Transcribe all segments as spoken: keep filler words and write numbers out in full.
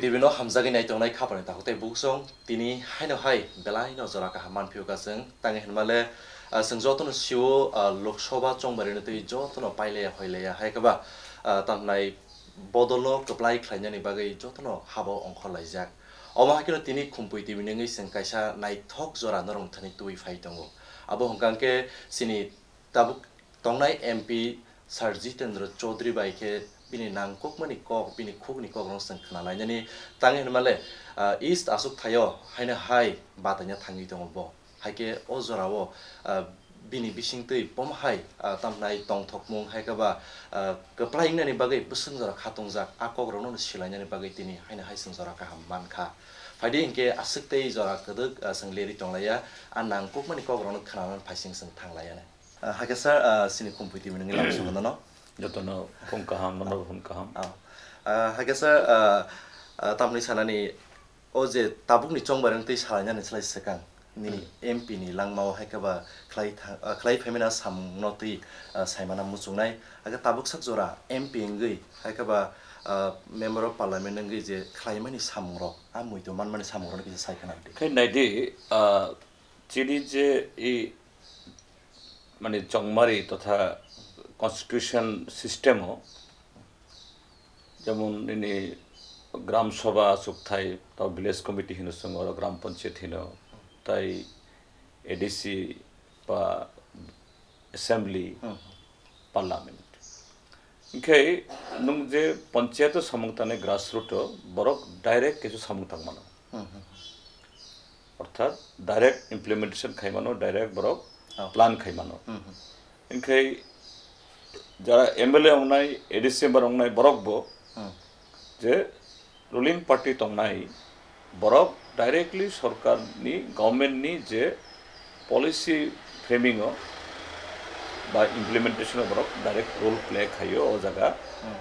T V no hamjagwi naitongnai khapani takhuk tei buksong tini haino hai belai no jora kaham manphio ka chwng. Tangwi hinmale, ah, chwng jotono sio, ah, Lok Sabha chongmari no twi jotono pailaya hoilaya hai khe ba, ah, tamnai bodol no kwplai khlainani bagwi jotono habo ongkhorlaijak. Omo hai kheno tini Khumpui T V nungwi chwng kaisa naithok jora norok thani twi phai tongo. Abo hwnkha khe chini tabuk tongnai M P Sir Jitendra Chaudhary bai khe bini nangkukmani kok, bini khukni kokrokno chwng khnalainani. Tangwi hinmale, ah, East achuk thaio haino hai bataina thangwi tongo bo. Hai khe o jorao, ah, bini bisingtwi pom hai, ah, tamhnai tongthokmung hai khe ba, ah, kwplai wngnani bagwi bwswng jora khatungjak a kokrokno silainani bagwi tini haino hai chwng jora kaham mankha. Phaidi hinkhe aswk tei jora kwdwk, ah, chwng lerwi tonglaiya, a nangkukmani kokrokno khnanani phaising chwng thanglaiya. Ah, hakhe sir, ah, chini Khumpui T V nungwi lamsongo nono. Jotono phung kaham, nono phung kaham. Ah. Ah, hakhe sir, ah, ah, tamni sanani o je tabukni chongmari twi salainani slai swkang nini Hmm. M P ni langmao hai khe ba khlai tha-, ah, khlai phaimani samungno twi, ah, saimana muchungnai. Hakhe tabuk sak jora M P wngwi hai khe ba, ah, Member of Parliament wngwi je khlaimani samungrok, a muitu manmani samungrokno kisa sai khna di. Khe naidi, ah, chini je i mane chongmari totha constitution system o, jemon nini gram sabha achukthai, tao village committee hino chwng oro gram panchayat hino, tai A D C ba assembly, Hmm. parliament. Hinkhe nwng je panchayat o samung tangnai grassroot o borok direct kisu samung tang mano. Hmm, hmm. Orthat direct implementation khai mano, direct borok Oh. plan khai mano. Hmm, hmm. Hinkhe jara M L A ongnai, A D C member ongnai borok bo Hmm. je ruling party tongnai borok directly sorkar ni, government ni je policy framing o ba implementation o borok direct role play khaio o jaga. Hmm.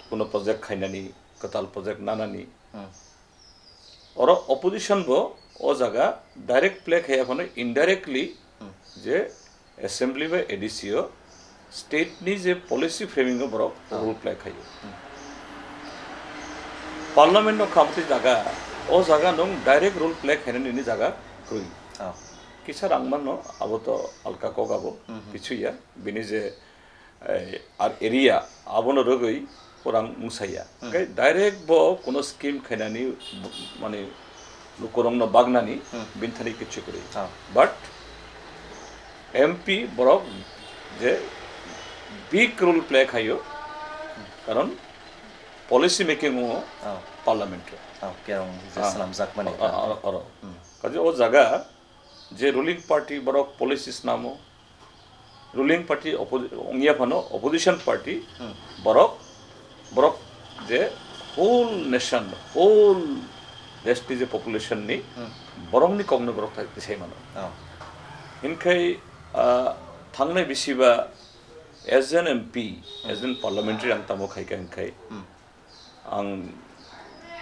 Kuno project khainani, kwtal project nanani. Hmm. Oro opposition bo o jaga direct play khaiya phano indirectly Hmm. je assembly bai A D C o state ni je policy framing o borok Ah. role play khaio. Hmm. Parliament no khamti jaga, o jaga nwng direct role play khainani nini jaga kwrwi. Ah. Kisa rang manno, abo to alka kok abo, Hmm, hmm. kichu ya, bini je, eh, ar area, abono rwgwi orang wngsaya. Hmm. Khe direct bo kuno scheme khainani, mane, lukurokno bagnani, Hmm. binthani kichu kwrwi. Ah. But M P borok je big role play khaio, karon policy making o Ah. parliament o. Ah, kerong je Ah. swnamjakmani Ah, ah, ah, oro. Hmm. Kaje o jaga je ruling party borok policy snamo, ruling party oppo-, wngya phano opposition party Hmm. borok, borok je whole nation, whole deshni je population ni Hmm. borokni kokno borok thai tisai mano. Oh. Hinkhe, ah, thangnai bisi ba as an M P, Hmm. as an parliamentary ang tamo khaikha hinkhe, Hmm. Ang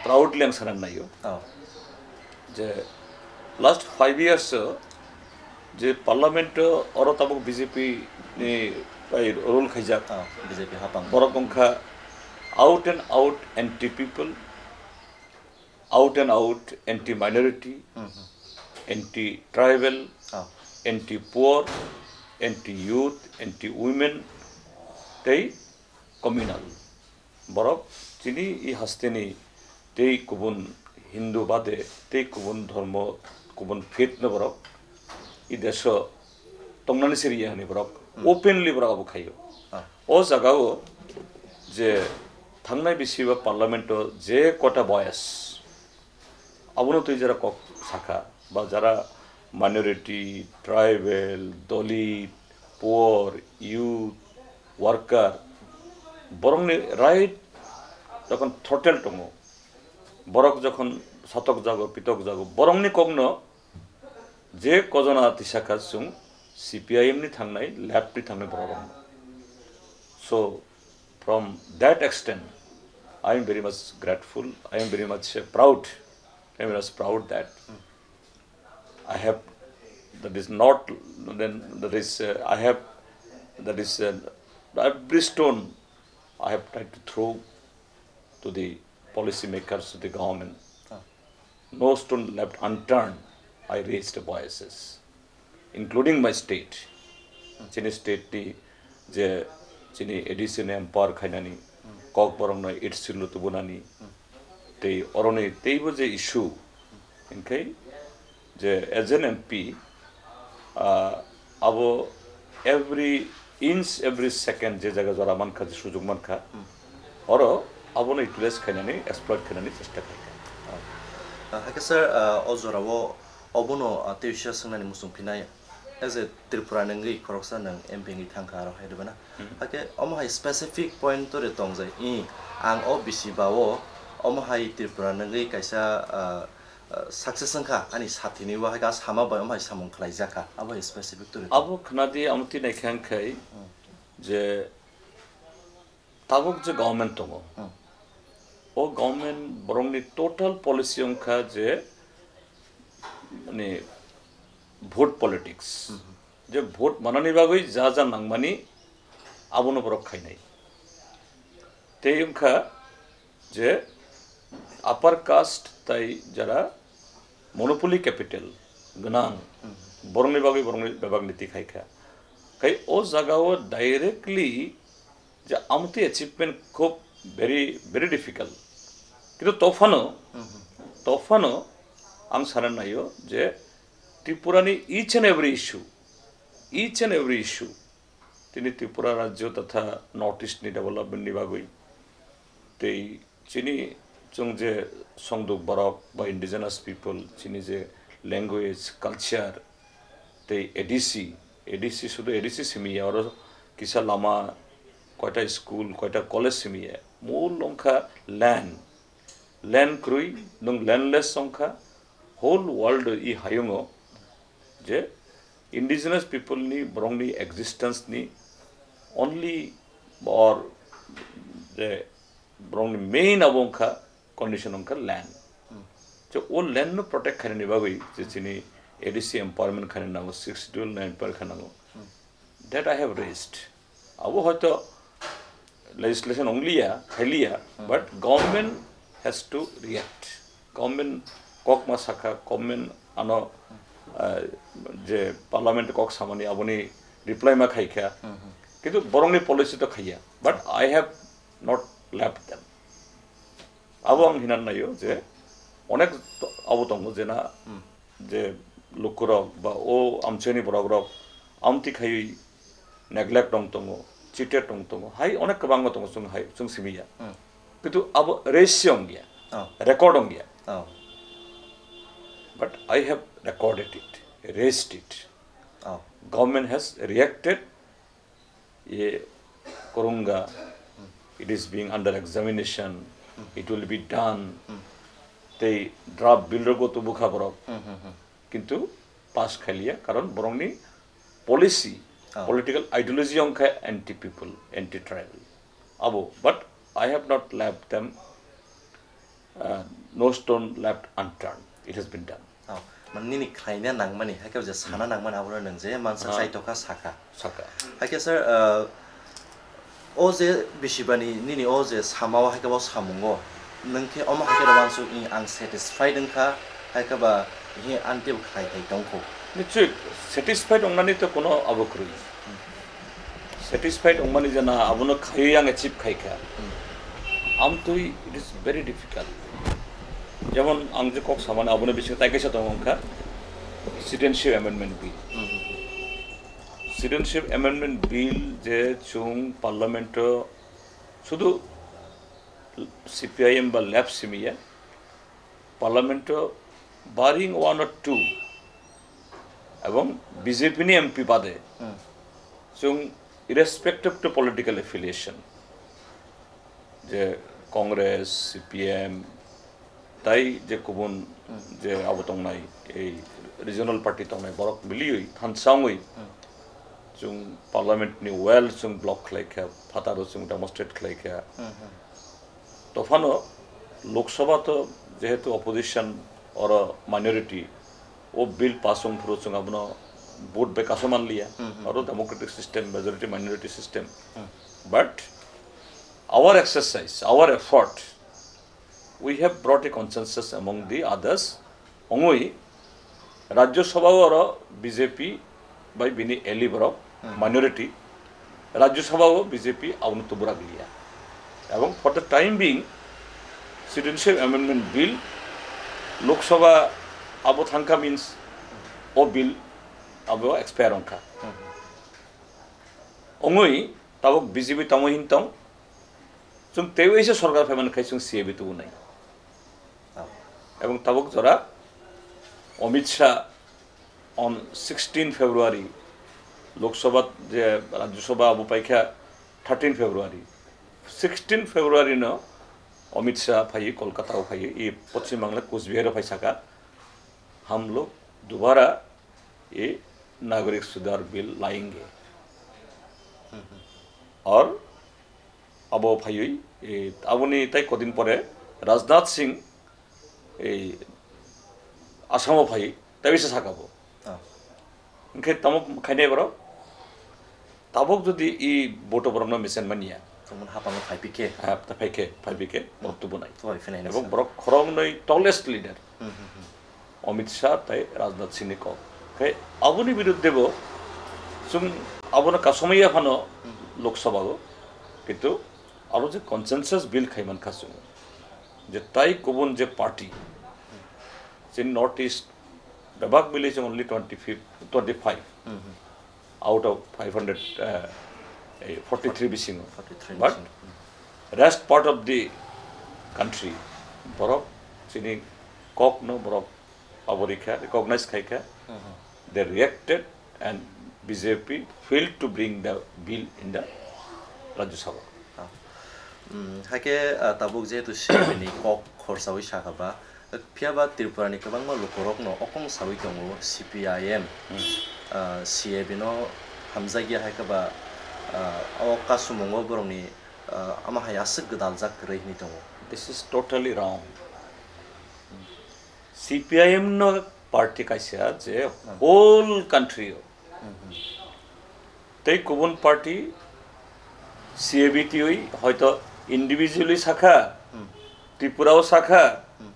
proudly ang sana naio. Oh. Je last five years o je parliament o oro tabuk B J P ni bai rule khaijak. Oh, B J P hapang. Borok wngkha out and out anti people, out and out anti minority, Mhm. anti tribal, Oh. anti poor, anti youth, anti women, tei communal. Borok chini i hasteni tei kubun Hindu bade tei kubun dhormo, kubun faith no borok i deso tongnani siriya hwnwi borok Hmm. openly borok abo khaio. Ah. O jagao je thangnai bisi ba parliament o je kota boyas Abono twi jara kok sakha, ba jara minority, tribal, Dalit, poor, youth, worker, borokni right jokhon throttle tongo, borok jokhon sotok jago, pitok jago, borokni kokno je kojona tisakha chwng C P I M ni thangnai, left ni thangnai borok rokno. So, from that extent, I am very much grateful, I am very much, uh, proud, I am very much proud that I have, that is not, then that is, uh, I have, that is, uh, every stone I have tried to throw to the policy makers to the government. Ah. No stone left unturned, I raised voices, including my state. Chini state ni je chini A D C ni empower khainani, kok borok no eight schedule tubunani, tei oroni teibo je issue, hinkhe je as an M P, ah, abo every inch, every second je jaga jora mankha, je sujok mankha, oro abono utilize khainani, exploit khainani chesta khaikha. Ah, hakhe sir, ah, o jorao obono, ah, tei uaisa swngnani muchung phinai, as a Tripura nungwi khoroksa nwng M P wngwi thangkha aro hai rwbana. Hakhe omo hai specific point tore tongjai, i, ang o bisi ba-o omo hai Tripura nungwi kaisa, ah, ah, success wngkha ani sathini o hai kha sama bai omo hai samung khlaijakha, abo hai specific tore tong. Abo khnadi amtwi naikha wngkhai je tabuk je government tongo, o government borokni total policy wngkha je, mane, vote politics. Je vote manani bagwi ja ja nangmani abono borok khainai. Tei wngkha je upper caste tai jara monopoly capital gwnang, borokni bagwi borokni bebak niti khaikha. Khai o jagao directly je amtwi achievement khub very, very difficult. Kintu tophano, tophano ang sana naio je Tripura ni each and every issue, each and every issue, tini Tripura rajyo totha North East ni development ni bagwi, tei chini chwng je songduk borok ba indigenous people, chini je language, culture, tei A D C, A D C sudu A D C simi ya, oro kisa lama, koita school, koita college simi ya. Mul wngkha land. Land kwrwi, nwng landless wngkha, whole world i hayungo je indigenous people ni, borokni existence ni only or je borokni main abo wngkha condition wngkha land. Je o land no protect khainani bagwi je chini A D C empowerment khaina nango, sixth schedule no empower khaina nango. That I have raised. Abo hoito legislation ongliya, khailiya, but government has to react. Government kok ma sakha, government ano, ah, je parliament kok samani aboni reply ma khaikha. Kintu borokni policy to khaiya, but I have not left them. Abo ang hinan naio je onek to-, abo tongo je na, je lukurok ba o amchaini borokrok amtwi khaiwi neglect tong tongo, cheated tong tongo, hai onek kwbangma tongo chwng hai, chwng simi ya. Kintu abo raise wng ya, Oh. record wng ya. Oh. But I have recorded it, raised it. Oh. Government has reacted. Ye kurunga, it is being under examination, it will be done. Tei draft bill rogo tubukha borok. Kintu pass khailiya, karon borokni policy, Oh. political ideology wngkha anti people, anti tribal. Abo, but I have not left them, uh, no stone left unturned. It has been done. Oh, mane nini khlaina nangmani, haikhe je sana nangmani abono nwng je mansa Ah. chaitokha sakha. Sakha. Haikhe sir, uh, o je bisibani nini o je samao haikhe bo samungo, nwng khe omo haikhe rwmansuk i ang satisfied wngkha, haikhe ba hi anti bo khlai khai tongkho. Nichoi satisfied wngnani to kono abo kwrwi. Satisfied wngmani jana abono khaiwi ang achieve khaikha. Amtwi it is very difficult. Jemon ang je kok samani abono bisingo tai kaisa tongo wngkha Citizenship Amendment Bill. Citizenship Amendment Bill je chwng parliament o sudu C P I M ba left simiya, parliament o barring one or two ebong B J P ni M P bade, Hmm. chwng irrespective to political affiliation, je Congress, C P M, tai je kubun Hmm. je abo tongnai, ei regional party tongnai, borok miliwi thansa wngwi Hmm. chwng parliament ni well chwng block khlai kha, phataro chwng demonstrate khlai kha. Hmm, hmm. Tophano Lok Sabha to jehetu opposition oro minority, o bill pass wng phuru chwng abono vote bai kaso manliya. Hmm, hmm, Oro hmm. democratic system, majority minority system. Hmm. But our exercise, our effort, We have brought a consensus among the others. Ongwi Rajya Sabha oro B J P bai bini ally borok, hmm, minority. Rajya Sabha o B J P abono tubura gliya. Ebong for the time being, Citizenship Amendment Bill, Lok Sabha abo thangkha means o bill abo expire wngkha. Hmm. Ongwi tabok B J P tamo hin tong, chwng teiwi se sorkar phaiman khai chwng C A B tubunai. Oh. Ebong tabok jora Amit Shah on sixteen February, Lok Sabha je Rajya Sabha abo paikha thirteen February. Sixteen February no Amit Shah phai Kolkata o phai, i Poschim Bangla Coach Bihar o phai saka, "Hum log dobara ye Nagarik Sudhar Bill layenge." Or abo phaiwi, e, aboni tai kodin pore Rajnath Singh ei Assam o phai, tai bisa saka bo. Ah. Hwnkhe tamo khainai borok? Tabok jodi i vote o borokno mesen manya. Tongmani hapang o phai pikhe. Ha, ta phai khe, phai pikhe, borok tubunai. Tubui phinai na Ebong sa. Borok khoroknwi tallest leader. Hmm, hmm, hmm. Amit Shah tai Rajnath Singh ni kok. Khai aboni biruddhe bo chwng abono kasomaya phano Hmm. Lok Sabha o. Kintu aro je consensus bill khaiman kha chwng. Je tai kubun je party. Je North East bebak bili chwng only twenty-five, twenty-five. Hmm, hmm. Out of five hundred, uh, eh, forty-three bisingo. Forty-three But bisingo. Hmm. Rest part of the country, borok chini kok no borok aborikha, recognize khaikha. Hmm, hmm. They reacted and B J P failed to bring the bill in the Rajya Sabha. Ah. Hmm, haikhe, ah, tabuk jehetu C A B ni kok khorsawi sakha ba, Phiya ba Tripura ni kwbangma lukurokno okong saui tongo C P I M, Hmm. ah, C A B no hamjakya hai khe ba, ah, o kasumungo borokni, ah, ama hai aswk gwdaljak kwrwi hwnwi tongo. This is totally wrong. C P I M no party kaisa je Hmm. whole country o. Hmm, hmm. Tei kubun party C A B twi hoito individually sakha, Hmm. Tripura o sakha, Hmm.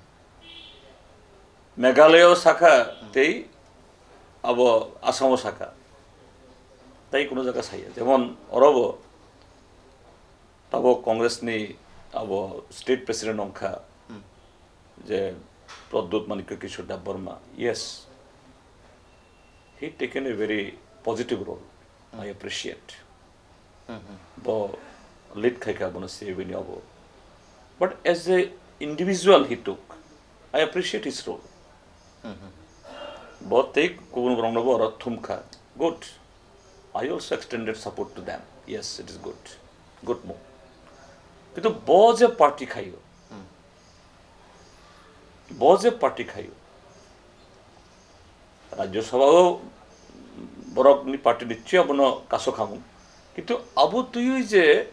Meghalaya o sakha Hmm. tei abo Assam o sakha. Tei kuno jaga saya. Jemon orobo tabo Congress ni abo state president wngkha Hmm. je Pradyut Manikya Kishore Debbarma. Yes. He taken a very positive role. I appreciate. Hmm, hmm. Bo lead khai kha bono C A B ni obo. But as a individual he took, I appreciate his role. Hmm, hmm. Bo tei kubun borok no bo oro thum kha. Good. I also extended support to them. Yes, it is good. Good move. Kintu bo je party khaio, Hmm. bo je party khaio, Rajya Sabha o borok ni party ni twi abono kaso khamung. Kintu abo twiwi je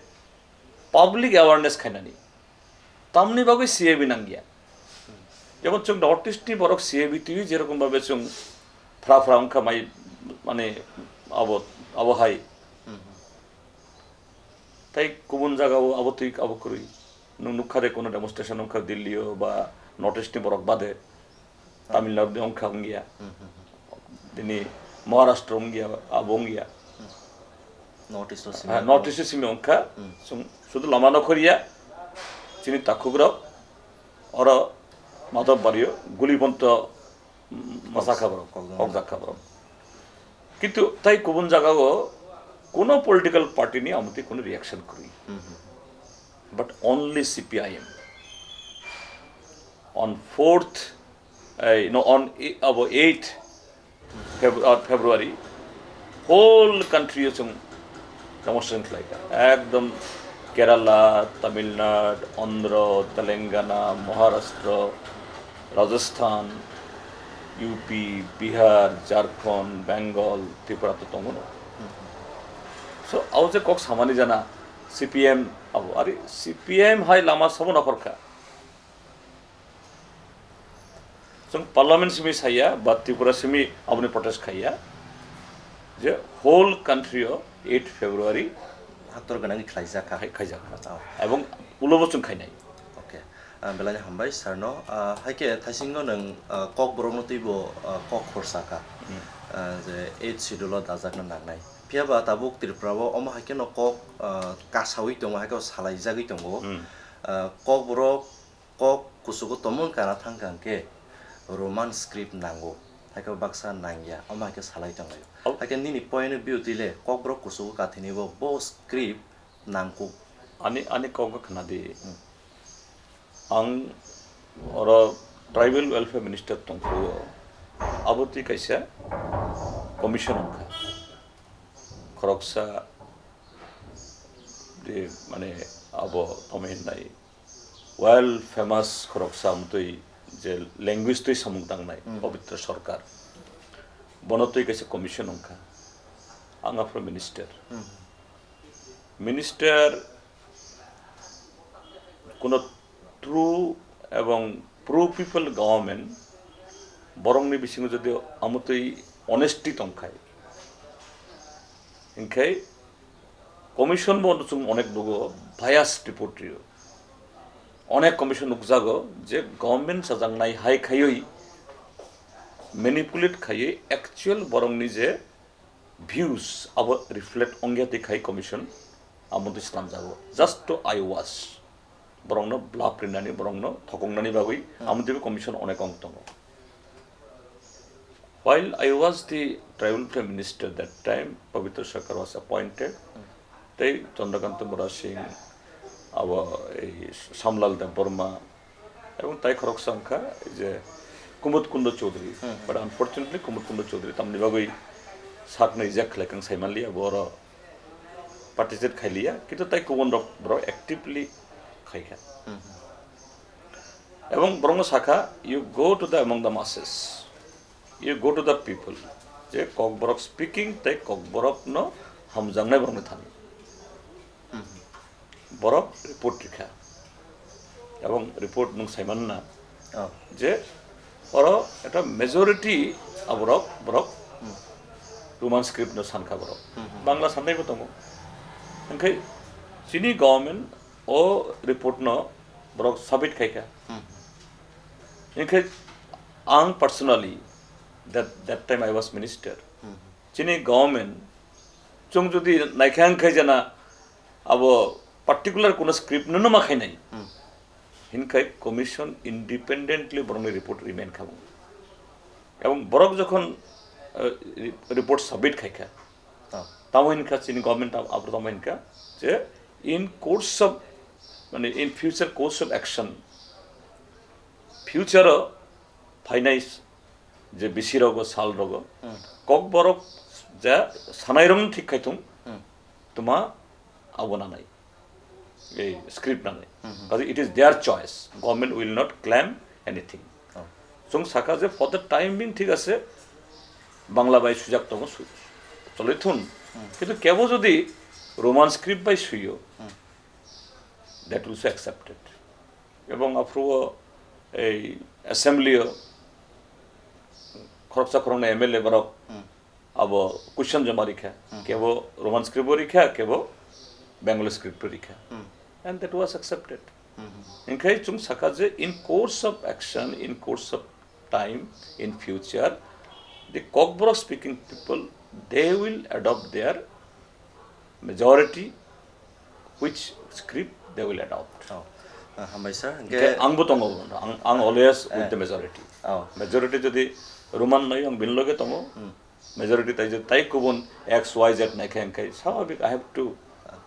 public awareness khainani, tamni bagwi C A B nangya. Jemon chwng North East ni borok C A B twiwi jerokom babe chwng phra phra wngkha mai, mane abo, abo hai. Hmm. Tai kubun jaga o abo twi abo kwrwi. Nwng nukha de kono demonstration wngkha Delhi o ba North East ni borok bade. Tamil Nadu ni wngkha wngya. Hmm, hmm, hmm. Bini Maharashtra wngya, abo wngya. Hmm. North East o simi Ah, wngkha. North East o simi wngkha. Hmm. Sum-, sudu lama no khoriya. Chini takhuk rok. Oro Madhab Bario, guli bonto, mm, masa kha borok, Kok-, kok jak kha borok. Kintu tai kubun jaga o kuno political party ni amtwi kuno reaction kwrwi. Hmm, hmm. But only C P I M. On fourth, eh, no, on e-, abo eighth Feb-, uh, February, whole country o chwng demonstration khlai kha. Ekdom Kerala, Tamil Nadu, Andhra, Telangana, Maharashtra, Rajasthan, U P, Bihar, Jharkhand, Bengal, Tripura to tongo no. Hmm. So, abo je kok samani jana, C P M abo, ari C P M hai lama sabo nakhor kha. Chwng parliament simi saya, ba Tripura simi aboni protest khaiya, je whole country o eight February Haktor gwnangwi khlaijak kha. khai-, khaijak kha. Oh. Ebong ulobo chwng khainai. Okay. Ah, belai hambai sir no. Ah, hai khe thaisingo nwng, ah, Kokborok no twibo, ah, kok khorsa kha. Hmm. Ah, je eighth schedule o dajakna nangnai. Phiya ba tabuk Tripura o omo hai khe no kok, ah, kasawi tongo, hai khe salaijagwi tongo. Hmm. Ah, Kokborok kok kuchugo tongmung kana thang kha hwnkhe Roman script nango. Hai khe baksa nangya, omo hai khe salai tonglaio. Au. Hai khe nini point of view twi le Kokborok kuchugo kathini bo, bo script nangkuk. Ani, ani kok khna di. Hmm. Ang oro tribal welfare minister tongphuru, abo twi kaisa commission wngkha. Khoroksa di, mane, abo tamo hinnai well famous khoroksa amtwi je language twi samung tangnai, Hmm. Pabitra Sarkar. Bono twi kaisa commission wngkha. Ang aphuru minister. Hmm. Minister kuno true ebong pro people government borokni bisingo jodi amotwi honesty tongkhai, hinkhe commission bo chwng onek nugo, bias report rio. Onek commission nukjago je government sajaknai hai khaiwi manipulate khaiwi actual borokni je views abo reflect ongya twi khai commission abo twi slamjago. Just to eyewash. Borokno bluff rinani, borokno thokoknani bagwi Hmm. amo twibo commission onek ong tongo. While I was the tribal prime minister that time, Pabitra Sarkar was appointed. Hmm. Tei Chandrakanta Murasing, abo ei Samlal Debbarma, Ebong tai khoroksa wngkha je Kumud Kundo Chaudhary. Hmm. But unfortunately, Kumud Kundo Chaudhary tamni bagwi saknai eject khlaikha ang saimanliya, bo oro participate khailiya, kintu tai kubun rok borok actively khaikha. Hmm. Ebong borokno sakha, "You go to the among the masses, you go to the people." Je Kokborok speaking, tai Kokborokno hamjaknai borokni thani. Hmm. Borok report rikha. Ebong report nwng saimanna Oh. je oro ekta majority aborok, borok Hmm. Roman script no sankha borok. Hmm, hmm. Bangla sannaibo tongo. Hingkhe chini government o report no borok submit khaikha. Hmm. Hingkhe ang personally, that, that time I was minister. Hmm. Chini government chwng jodi naikha hingkhe jana abo particular kuno script no ma khainai. Hmm. Hinkhai commission independently borokni report remain kha. Ebong borok jokhon, eh, re-, report submit khaikha, Oh. tamo hinkha chini government ab-, abro tamo hinkha je in course of, mane, in future course of action, future o phainai s-, je bisi rogo, sal rogo, Hmm. Kokborok ja sanai rokno thik khai thung, Hmm. tuma abo nanai, ei script nanai. Hmm, hmm. Kaje it is their choice. Government will not claim anything. Oh. Chwng sakha je for the time being thik ase, Bangla bai sujak tongo, su-, choloi thun. Hmm. Kintu kebo jodi Roman script bai suiyo, Hmm. that will be accepted. Ebong aphuru o ei assembly o khoroksa khoroknwi M L A borok Hmm. abo question joma rikha, Hmm. kebo Roman script bo rikha, kebo Bengali script bo rikha. Hmm. And that was accepted. Hmm. Hinkhe chwng sakha je in course of action, in course of time, in future, the Kokborok speaking people, they will adopt their majority which script they will adopt. Oh. Ah, hambai sir. Hingke Hingke ang bo tongo, ang, ang always with Eh. the majority. Oh. Majority jodi Roman noi, ang bini loge tongo. Hmm. Majority tai jodi tai kubun X Y Z naikhe, hingke swabhabik I have to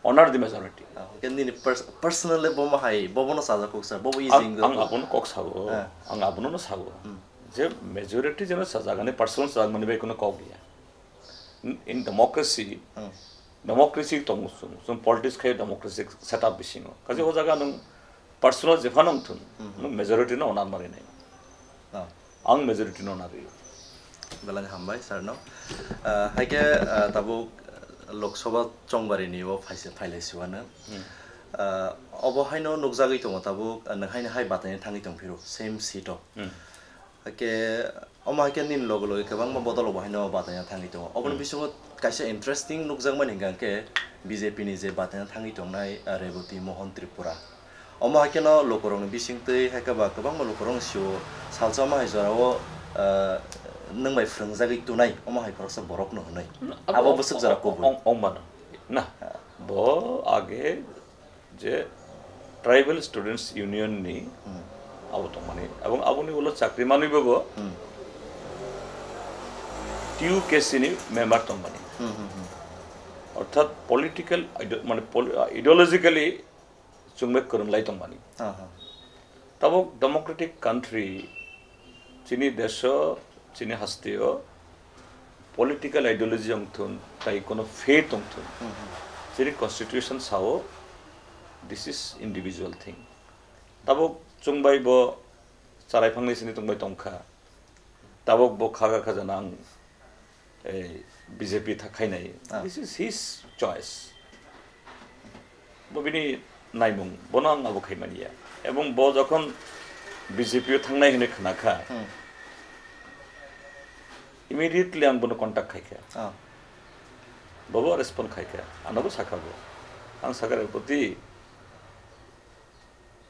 honor the majority. Ah, hingke nini pers-, personally bomo hai, bobono sajak kok sir, bobo Ang, easy ang abono kok sago, Eh. ang abono no sago. Hmm. Je majority jeno sajagani personal sajak mani bai kono kok ya. In, in democracy, Hmm. democracy tong sung, sung politics khai democracy setup bisingo. Kaje Hmm. o jaga nung personal jephano wngthun, Hmm. nung majority no onar mari nai. Ah. Ang majority no nari. Belai hambai sir no. Ah, hai khe, ah, tabuk Lok Sabha chongbari ni o phaise-, phailai siwano. Hmm. Ah, obo haino nukjagwi tongo tabuk, ah, nwng haino hai bataino thangwi tong phiro, same seat o. Hmm. Hake, omo hai khe nini loge loge kwbangma bodol bo haino bataina thangwi tongo. Oboni Hmm. bisingo kaisa interesting nukjakmani hwnkha khe B J P ni je bataina thangwi tongnai, ah, Reboti Mohan Tripura. Omo hai kheno lukurokni bisingtwi hai khe ba kwbangma lukurokno sio, salsa omo hai jorao, ah, nwng bai phwrwngjagwi tunai omo hai khoroksa borokno hwnwi. Abo bwswk jora kubui. Ong-, ong mano. Na, bo age je Tribal Students Union ni Hmm. abo tongmani. Ebong aboni ulo chakri manwi bo bo Hmm. T U K C ni member tongmani. Hmm, hmm, hmm. Orthat political ide-, mane poli-, ideologically chwngbai kwrwnglai tongmani. Aha. Tabuk democratic country, chini deso, chini hasteo political ideology wngthun, tai kono faith wngthun, Hmm, hmm. chini constitution sao, this is individual thing. Tabuk chwngbai bo charai phangni sini tongbai tongkha. Tabuk bo khaga khajana ang, eh, B J P tha khainai. Ah. This is his choice. Bo bini naimung, bono ang abo khaimani ya. Ebong bo jokhon B J P o thangnai hwnwi khna kha, Hmm. immediately ang bono contact khai kha. Ah. Bobo respond khai kha. Ano bo sakha bo. Ang sakha, Reboti,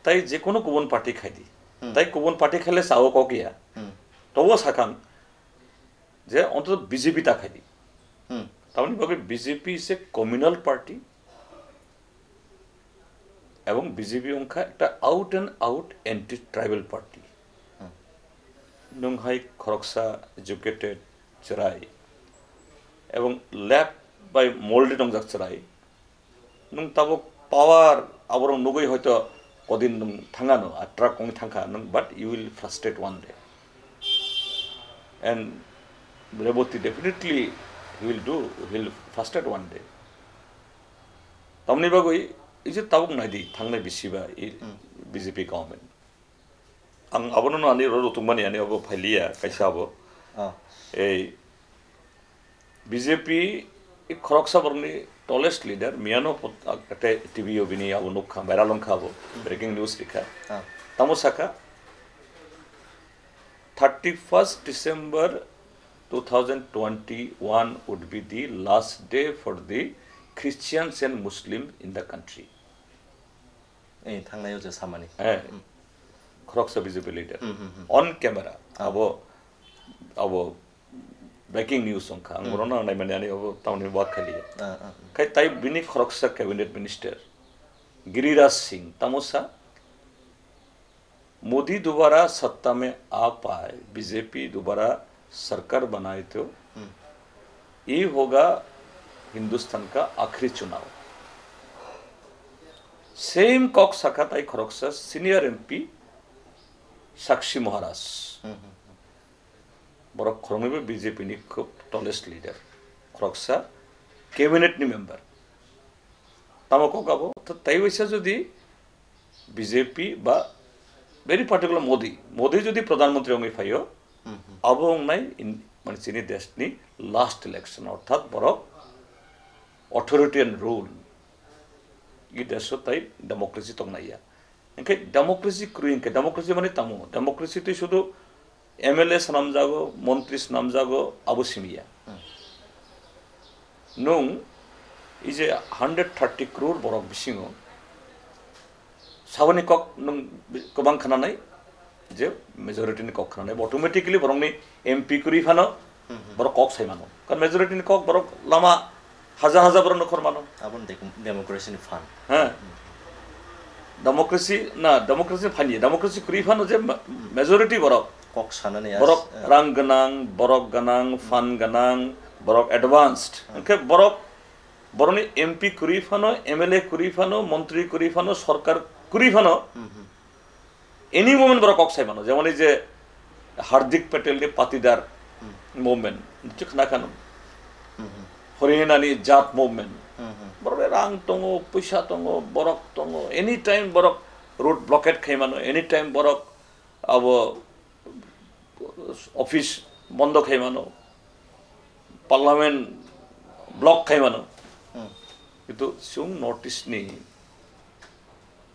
tai je kono kubun party khai di. Hmm. Tai kubun party khaile sao kok ya. Hmm. Tobo sakha ang je ontoto B J P ta khai di. Hmm. Tamoni bagwi B J P is a communal party. Ebong B J P wngkha ekta out and out anti-tribal party. Hmm. Nwng hai khoroksa educated chwrai ebong left bai molded wngjak chwrai. Nwng tabuk power aborok nugwi hoito kodin nwng thangano, a track wngwi thangkha nwng, but you will frustrate one day. And Reboti definitely he will do, he will frustrate one day. Tamni bagwi ije tabuk naidi thangnai bisiba i Hmm. B J P government. Ang abono no ani oro rutungmani ani abo phailiya kaisa abo. Ah. Ei B J P i khoroksa borokni tallest leader miyano pot-, ak-, ate T V o bini abo nukha, viral wngkha abo, Hmm. breaking news rikha. Ah. Tamo sakha, thirty-first December two thousand twenty-one would be the last day for the Christians and Muslim in the country. Eh, thangnai o je samani. Eh, Hmm. khoroksa B J P leader. Hmm, hmm, hmm. On camera. Ah. Abo, abo breaking news wngkha. Ang Hmm. bono nang naimani ani abo tamoni wak khaliya. Ah, ah, ah. Khai tai bini khoroksa cabinet minister Giriraj Singh tamo sa, Modi दोबारा सत्ता में आ पाए, बीजेपी दोबारा सरकार बनाए तो Hmm. ये होगा हिंदुस्तान का आखिरी चुनाव। Same kok sakha tai khoroksa senior M P Sakshi Maharaj. Hmm, hmm, hmm. Borok khoroknwibo B J P ni khub tallest leader. Khoroksa cabinet ni member. Tamo kok abo, tha-, tai waisa jodi B J P ba very particular Modi, Modi jodi Pradhan Mantri wngwi phaio, Mhm. abo wngnai in, mane chini desh ni last election, orthat borok authoritarian rule. I desh o tai democracy tongnai ya. Hinkhe democracy kwrwi hinkhe, democracy mane tamo? Democracy twi sudu M L A swnamjago, montri swnamjago, abo simi ya. Hmm. Nwng i je hundred thirty crore borok bisingo saboni kok nwng bi-, kwbang khnanai, je majority ni kok khnanai, automatically borokni M P kwrwi phano Hmm, hmm. borok kok sai mano. Karon majority ni kok borok lama haja haja borok nokhor mano. Aboni de-, democracy ni phan. He. Democracy na, democracy ni phan ya. Democracy kwrwi phano je ma-, majority borok. Kok sanani as-, Borok eh. rang gwnang, borok gwnang, phan gwnang, borok advanced. Hmm. Hinkhe borok, borokni M P kwrwi phano, M L A kwrwi phano, montri kwrwi phano, sorkar kwrwi phano, Hmm, hmm. Any movement borok kok sai mano, jemon ei je Hardik Patel ni Patidar Hmm. movement, niti khna khano. Hmm, hmm. Haryana ni Jat movement. Hmm, hmm. Borok rang tongo, puisa tongo, borok tongo. Anytime borok road blockade khai mano, anytime borok abo office bondo khai mano, parliament block khai mano. Hmm. Kintu chwng North East ni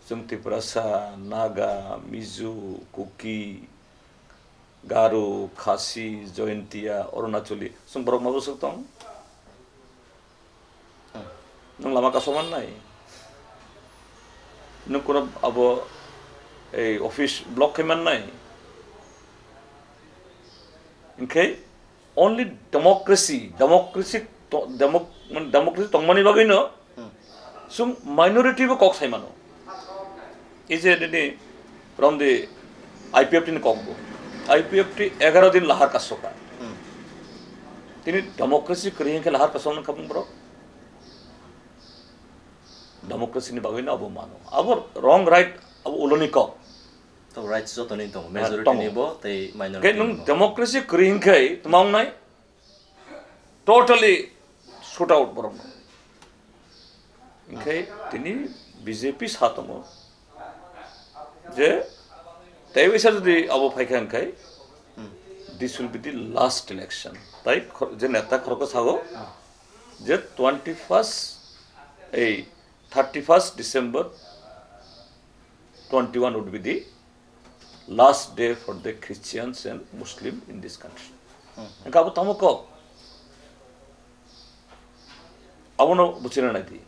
Chwng Tiprasa, Naga, Mizo, Kuki, Garo, Khasi, Jaintia, Arunachali, chwng borok ma bwswk tong? Nwng lama kaso mannai? Nung kono abo ei office block khai mannai. Hinkhe only democracy, democracy to-, democ-, mane democracy tongmani bagwino Hmm. chwng minority bo kok sai mano. Ei je nini from the I P F T ni kok bo. I P F T egaro din lahar kasoka. Hmm. Tini democracy kwrwi hinkhe lahar kasok nang kha bung borok. Democracy ni bagwino abo mano. Abo wrong right abo uloni kok. To rights jotoni tongo, Ah, majority tongo. Ni bo tei minority Khe ni nung bo. Democracy kwrwi hinkhe tma wngnai? Totally shoot out borok no. Hinkhe tini B J P sa tongo je tei waisa jodi abo phaikha hinkhe Hmm. this will be the last election. Tai khor-, je neta khoroksa sago Hmm. je twenty first, ei thirty first December twenty one would be the last day for the Christians and Muslim in this country. Hmm. Hinkhe abo tamo kok? Abono buchina naidi.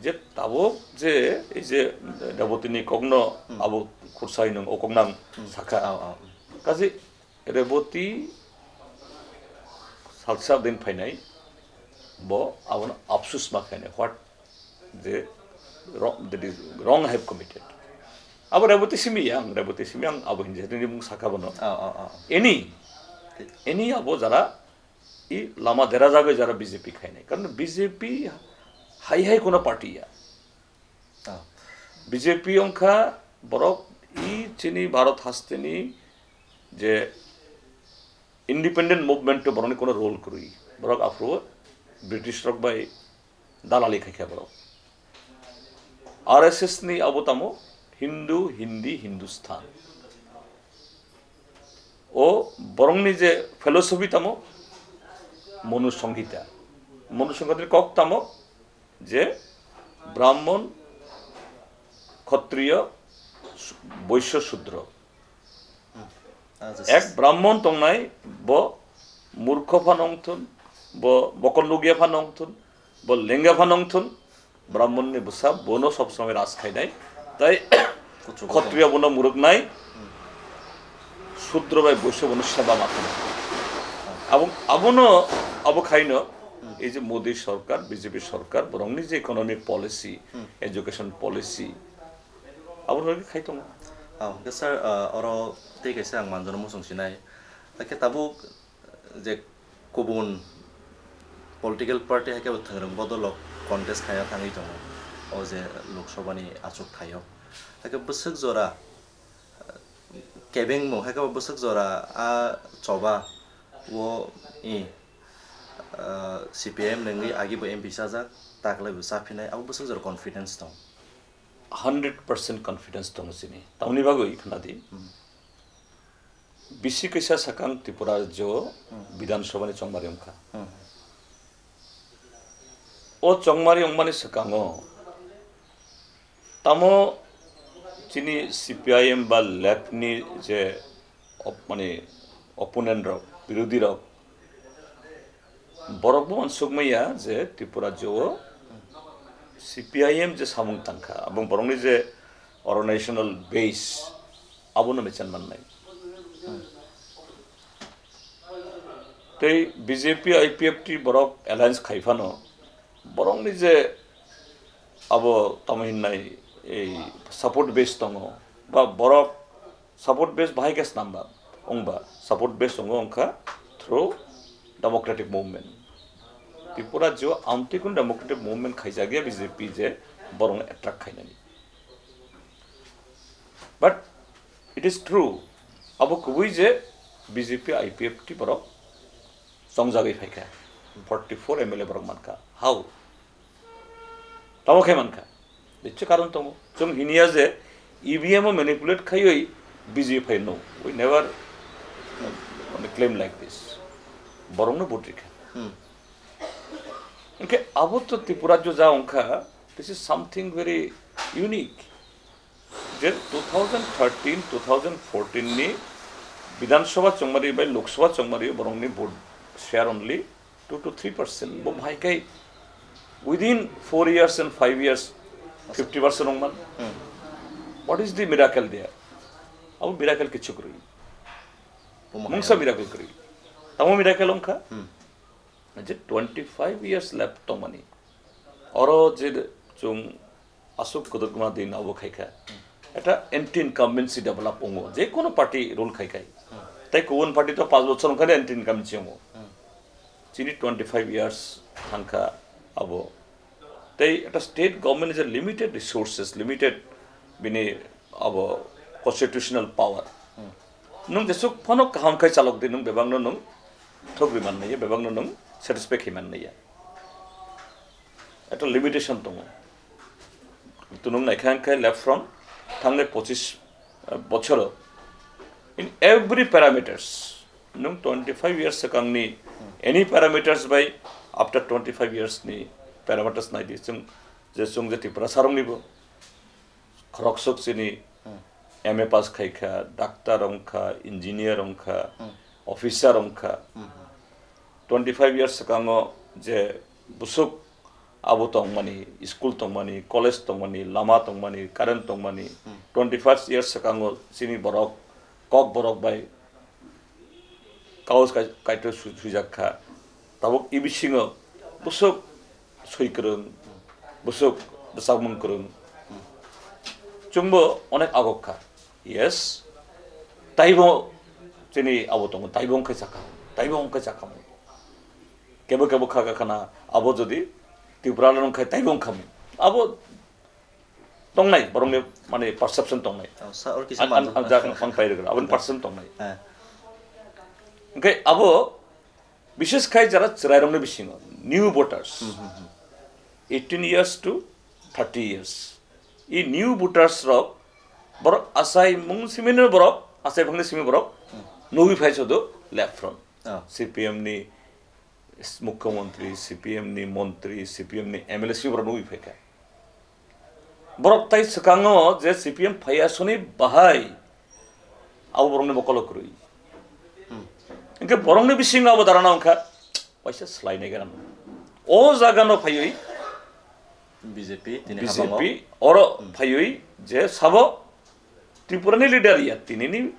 Je tabuk je ei je Rebotini kokno Hmm. abo khursai nung o koknang Hmm. sakha. Ao, ao. Kaje Reboti salsa din phainai bo abono apsus ma khainai. What the wrong, that is wrong I have committed. Abo Reboti simi yang, Reboti simi yang abo hinjani mung sakha bono. Ah, ah, ah. Any, any abo jara i lama dera jagwi jara B J P khainai. Karon B J P hai hai kono party ya. Ah. B J P wngkha borok i chini Bharat hasteni je independent movement o borokni kono role kwrwi. Borok aphuru British rok bai dalali khaikha borok. R S S ni abo tamo Hindu, Hindi, Hindustan. O borokni je philosophy tamo Manu Sanghita. Manu Sanghita ni kok tamo je Brahmon, Kshatriya, Su-, Vaishya, Sudra. Hmm. Ah, just Ek Brahmon tongnai, bo murkho phano wngthun, bo bokol lugya phano wngthun, bo lenga phano wngthun, Brahmon ni bwsa bono sob somoi raj khainai, tai Kuchugo Kshatriya bono muruknai, Hmm. Sudra bai Vaishya bono seba ma khainai. Abo, abono, abo khaino, Hmm. ei je Modi sorkar, B J P sorkar, borokni je economic policy, Hmm. education policy, abo rwgwi khai tongo. Ah, hwnkhe sir, ah, oro tei kaisa ang manjano muchung sinai. Hakhe tabuk je kubun political party hai khe bo thwngrwng bodolrok contest khaina thangwi tongo, o je Lok Sabha ni achuk thaio. Hakhe bwswk jora, ah, kebengmung hai khe bo bwswk jora a choba o i, ah, C P I M nungwi agi bo M P chajak, taklai bo chaphinai, abo bwswk jora confidence tong. Hundred percent confidence tongo chini. Tamoni bagwi khna di. Hmm. Bisi kaisa sakang Tripura rajyo Hmm. Bidhan Sabha ni chongmari wngkha. Hmm. O chongmari wngmani swkango tamo chini C P I M ba left ni je op-, mani opponent rok, birodhi rok, borok bo uansuk maya je Tripura rajyo o C P I M je samung tangkha, abong borokni je organizational base, abono mechan mannai. Tei B J P I P F T borok alliance khai phano, borokni je abo tamo hinnai ei support base tongo, ba borok support base bahai khe snamba, wngba support base tongo wngkha through democratic movement. Tripura rajyo amtwi kun democratic movement khaijakya B J P je borokno attract khainani. But it is true, abo kubui je B J P I P F T borok chongjagwi phaikha, forty four M L A borok mankha. How? Tamo khe mankha. Nichoi karon tongo. Chwng hiniya je E V M o manipulate khaiwi B J P phai, no. We never, uh, claim like this. Borokno vote rikha. Hmm. Hinkhe abo to Tripura rajyo ja wngkha, this is something very unique. Je two thousand thirteen, two thousand fourteen ni Bidhan Sabha chongmari bai Lok Sabha chongmari borokni vote share only two to three percent. Bo bahai khai within four years and five years fifty percent wngman. Hmm. What is the miracle there? Abo miracle kichu kwrwi. Mungsa miracle kwrwi. Tamo miracle wngkha? Hmm. Je twenty five years left tongmani. Oro je chwng aswk kwdwkma din abo khaikha. Eta anti incumbency develop wngo. Je kono party rule khaikhai. Hmm. Tai kubun party to panch bochor wngkhani anti incumbency wngo. Hmm. Chini twenty five years thangkha abo. Tei ekta state government is a limited resources, limited bini abo constitutional power. Hmm. Nwng jesuk phano kaham khai chalok di, nwng bebakno nwng thok ri man naiya, bebakno nwng satisfy khai man naiya. Ekta limitation tongo. Tunung naikha khe left from thangnai pochis, uh, bochoro in every parameters. Nwng twenty five years swkangni any parameters bai after twenty five years ni parameters nai di. Chwng je, chwng je Tiprasa rokni bo khoroksok chini Hmm. M A pass khaikha, doctor wngkha, engineer wngkha, Hmm. officer wngkha. Hmm. Twenty five years swkango je busuk abo tongmani, school tongmani, college tongmani, lama tongmani, current tongmani, Hmm. twenty five years swkango chini borok, kok borok bai kaus kai-, kaito su-, sujak kha. Tabuk e bisingo busuk sui kwrwng, busuk bwsakmung kwrwng. Chwngbo onek agok kha. Yes. Taibo chini abo tongo, taibo wngkhe chakha, taibo wngkhe chakha. Kebo kebo kha kha khana abo jodi Tripura le wngkhe taibo wngkha. Abo tongnai, borokni mane perception tongnai. Oh, sa-, or kisa Ang, ang, manjak ang na. Jak ang pai rwgwla, aboni perception tongnai. Eh. Hwnkhe abo bishes khai jara chwrairokni bisingo, new voters, Hmm, hmm, hmm. eighteen years to thirty years. I new voters rok, borok asai mung simino borok, asai bangni simi borok, Hmm. nugwi phai sodo left front. Oh. C P M ni mukhyamantri, C P M ni montri, C P M ni M L A simi borok nugwi phaikha. Borok tai swkango je C P M phaiya soni bahai abo borokni mokolo kwrwi. Hmm. Hwnkhe borokni bisingo abo darana wngkha waisa swlainai gana. O jagano phaiwi B J P tini B J P habango. Oro Hmm. phaiwi je sabo Tripurani leader ya tinini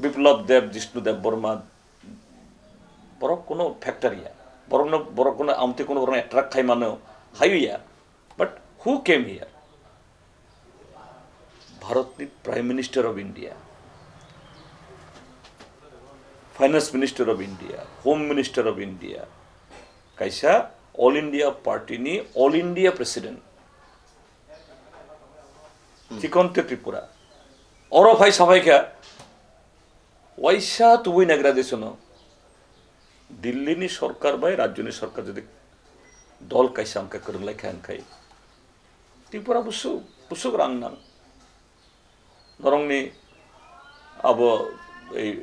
Biplab Deb, Jishnu Deb Borma, borok kuno factor ya. Borokno, borok kuno amtwi kuno borokno attract khai mano, hayu ya. But who came here? Bharatni Prime Minister of India, Finance Minister of India, Home Minister of India, kaisa All India Party ni All India President. Hmm. Chikonte Tripura. Oro phai saphai kha, waisa tubui nagra desono. Delhi ni sorkar bai rajyo ni sorkar jodi dol kaisa wngkha, kwrwng lai kha wngkhai. Tripura busuk, busuk rang nang. Norokni abo ei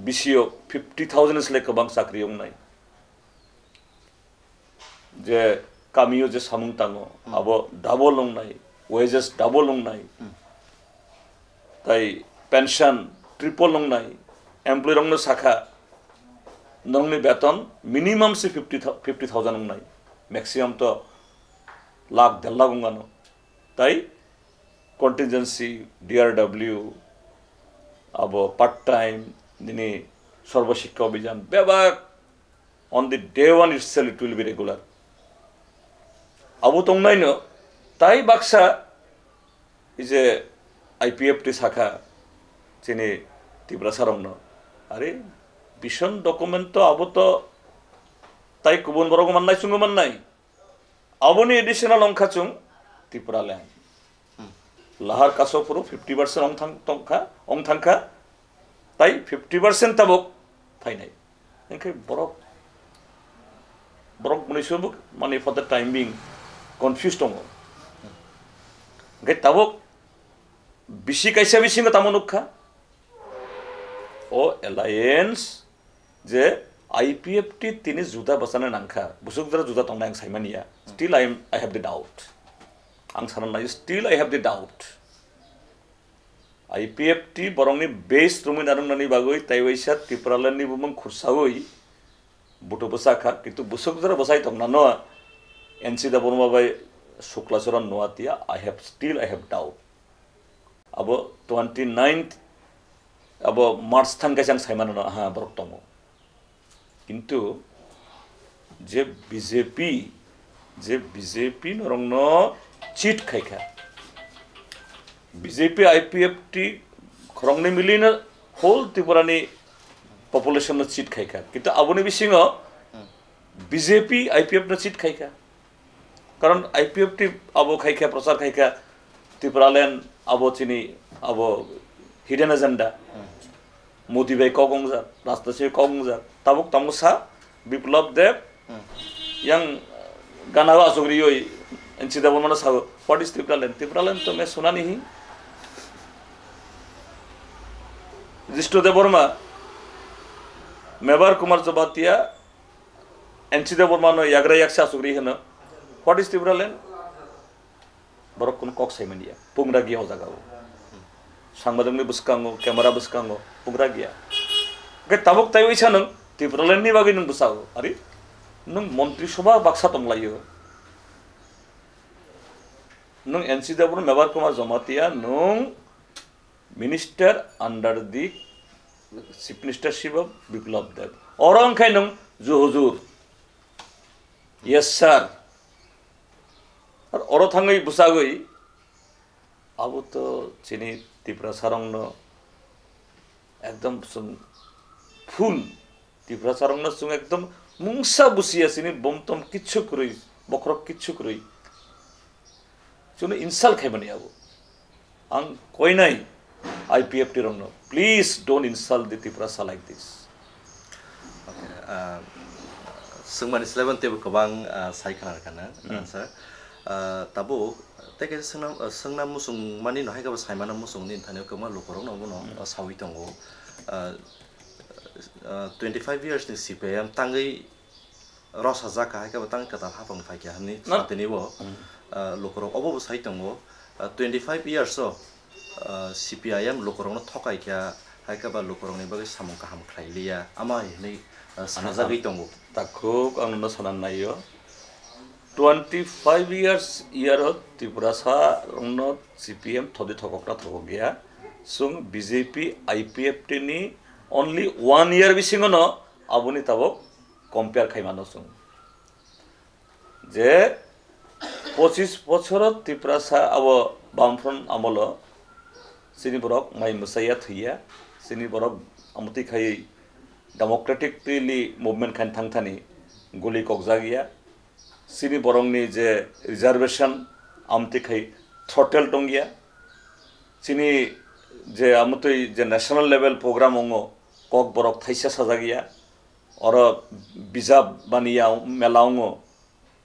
B C O fifty thousand ni slai kwbang chakri wngnai. Je kamio je samung tango, Hmm. abo double wngnai, wages double wngnai. Hmm. Tai pension triple wngnai, employee rokno sakha, nongni beton minimum se fifty thou-, fifty thousand wngnai, maximum to lakh, der lakh wngano. Tai contingency, D R W, abo part time, nini Sarva Shiksha Abhiyan, bebak on the day one itself it will be regular. Abo tongnaino, tai baksa, ije I P F T sakha, chini Tiprasa rokno. Are, vision document to abo to tai kubun borok mannai, chungo mannai. Aboni additional wngkha chwng Tipraland. Hmm. Lahar kaso phuru fifty percent wng thang-, tongkha, wng thangkha, tai fifty percent tabuk phainai. Hwnkhe borok, borok mwnwi se bo, mane, for the time being confused tongo. Hwnkhe tabuk bisi kaisa bisingo tamo nukha, o alliance je I P F T tini juda bwchana nangkha, busuk jora juda tongnai ang saimaniya. Still I am, I have the doubt. Ang sana nai, still I have the doubt. I P F T borokni base romwi narwknani bagwi taiwaisa Tipralandni bumung khursawi buto bwsa kha, kintu busuk jora bwsai tongnano N C Debbarma bai Sukla Charan Noatia, I have, still I have doubt. Abo twenty ninth, abo March thang kaisa ang saimano, ha, borok tongo. Kintu je B J P, je B J P norokno cheat khaikha. B J P I P F T khoroknwi milino whole Tripura ni population no cheat khaikha. Kintu aboni bisingo B J P I P F no cheat khaikha. Karon I P F T abo khaikha, prochar khaikha, Tipraland abo chini abo hidden agenda. Modi bai kok wngjak, Rajnath Singh bai kok wngjak. Tabuk tamo sa Biplab Deb yang gana o asuk rioi N C Debbarma no sao, "What is Tipraland? Tipraland to main suna nahi." Jishnu Debbarma, Mebar Kumar Jamatia, N C Debbarma no yagra yaksa asuk ri hino. "What is Tipraland?" Borok kunu kok sai manya, pungra giya o jaga o. Sangbadik ni bwskango, camera bwskango, pungra giya. Hwnkhe tabuk taiwi sa nwng Tipraland ni bagwi nwng bwsao, ari nwng montri sobha baksa tonglaio. Nwng N C Debbarma, Mebar Kumar Jamatia, nwng minister under the chief ministership of Biplab Deb. Oro wngkhe nwng ju huzur. Yes, sir. Ar oro thangwi bwsagwi, abo to chini Tiprasarokno ekdom chwng full Tiprasarokno chwng ekdom mungsa busiya, chini bomtom kichu kwrwi, bokhorok kichu kwrwi. Chwngno insult khaimani abo. Ang koinai I P F T rokno, please don't insult the Tiprasa like this. Okay, ah, swngmani slaibo teibo kwbang, ah, sai khna rwkha na, hmm, answer. Ah, tabuk tei kaisa swngna, ah, swngna muchung mani no hai khe bo saimano muchung ni thani kwbangma lukurok no bono, hmm, ah, sawi tongo. Ah, ah, twenty five years ni C P I M tangwi rwsajak kha, hai khe bo tang kwtal hapang phai kha hwnwi na? Satini bo, hmm, ah, lukurok obo bo sai tongo, ah, twenty five years o, ah, C P I M lukurokno thokai kha, hai khe ba lukurokni bagwi samung kaham khlai liya, ama hai hwnwi, ah, ano sajagwi ang tongo. Takhuk ang nono sana naio, twenty five years year o Tiprasa rokno C P M thodi thokokna thokok ya, chwng B J P I P F T ni only one year bisingo no aboni tabuk compare khaimano chwng. Je pochis bochoro Tiprasa abo Bamfront amolo chini borok mai mwchaiya thwiya, chini borok amotwi khai democratically movement khain thangthani guli kokjak ya, chini borokni je reservation amotwi khai throttle tongya, chini je amotwi je national level program ongo kok borok thaisa sajak ya, oro bijap baniya mela ongo,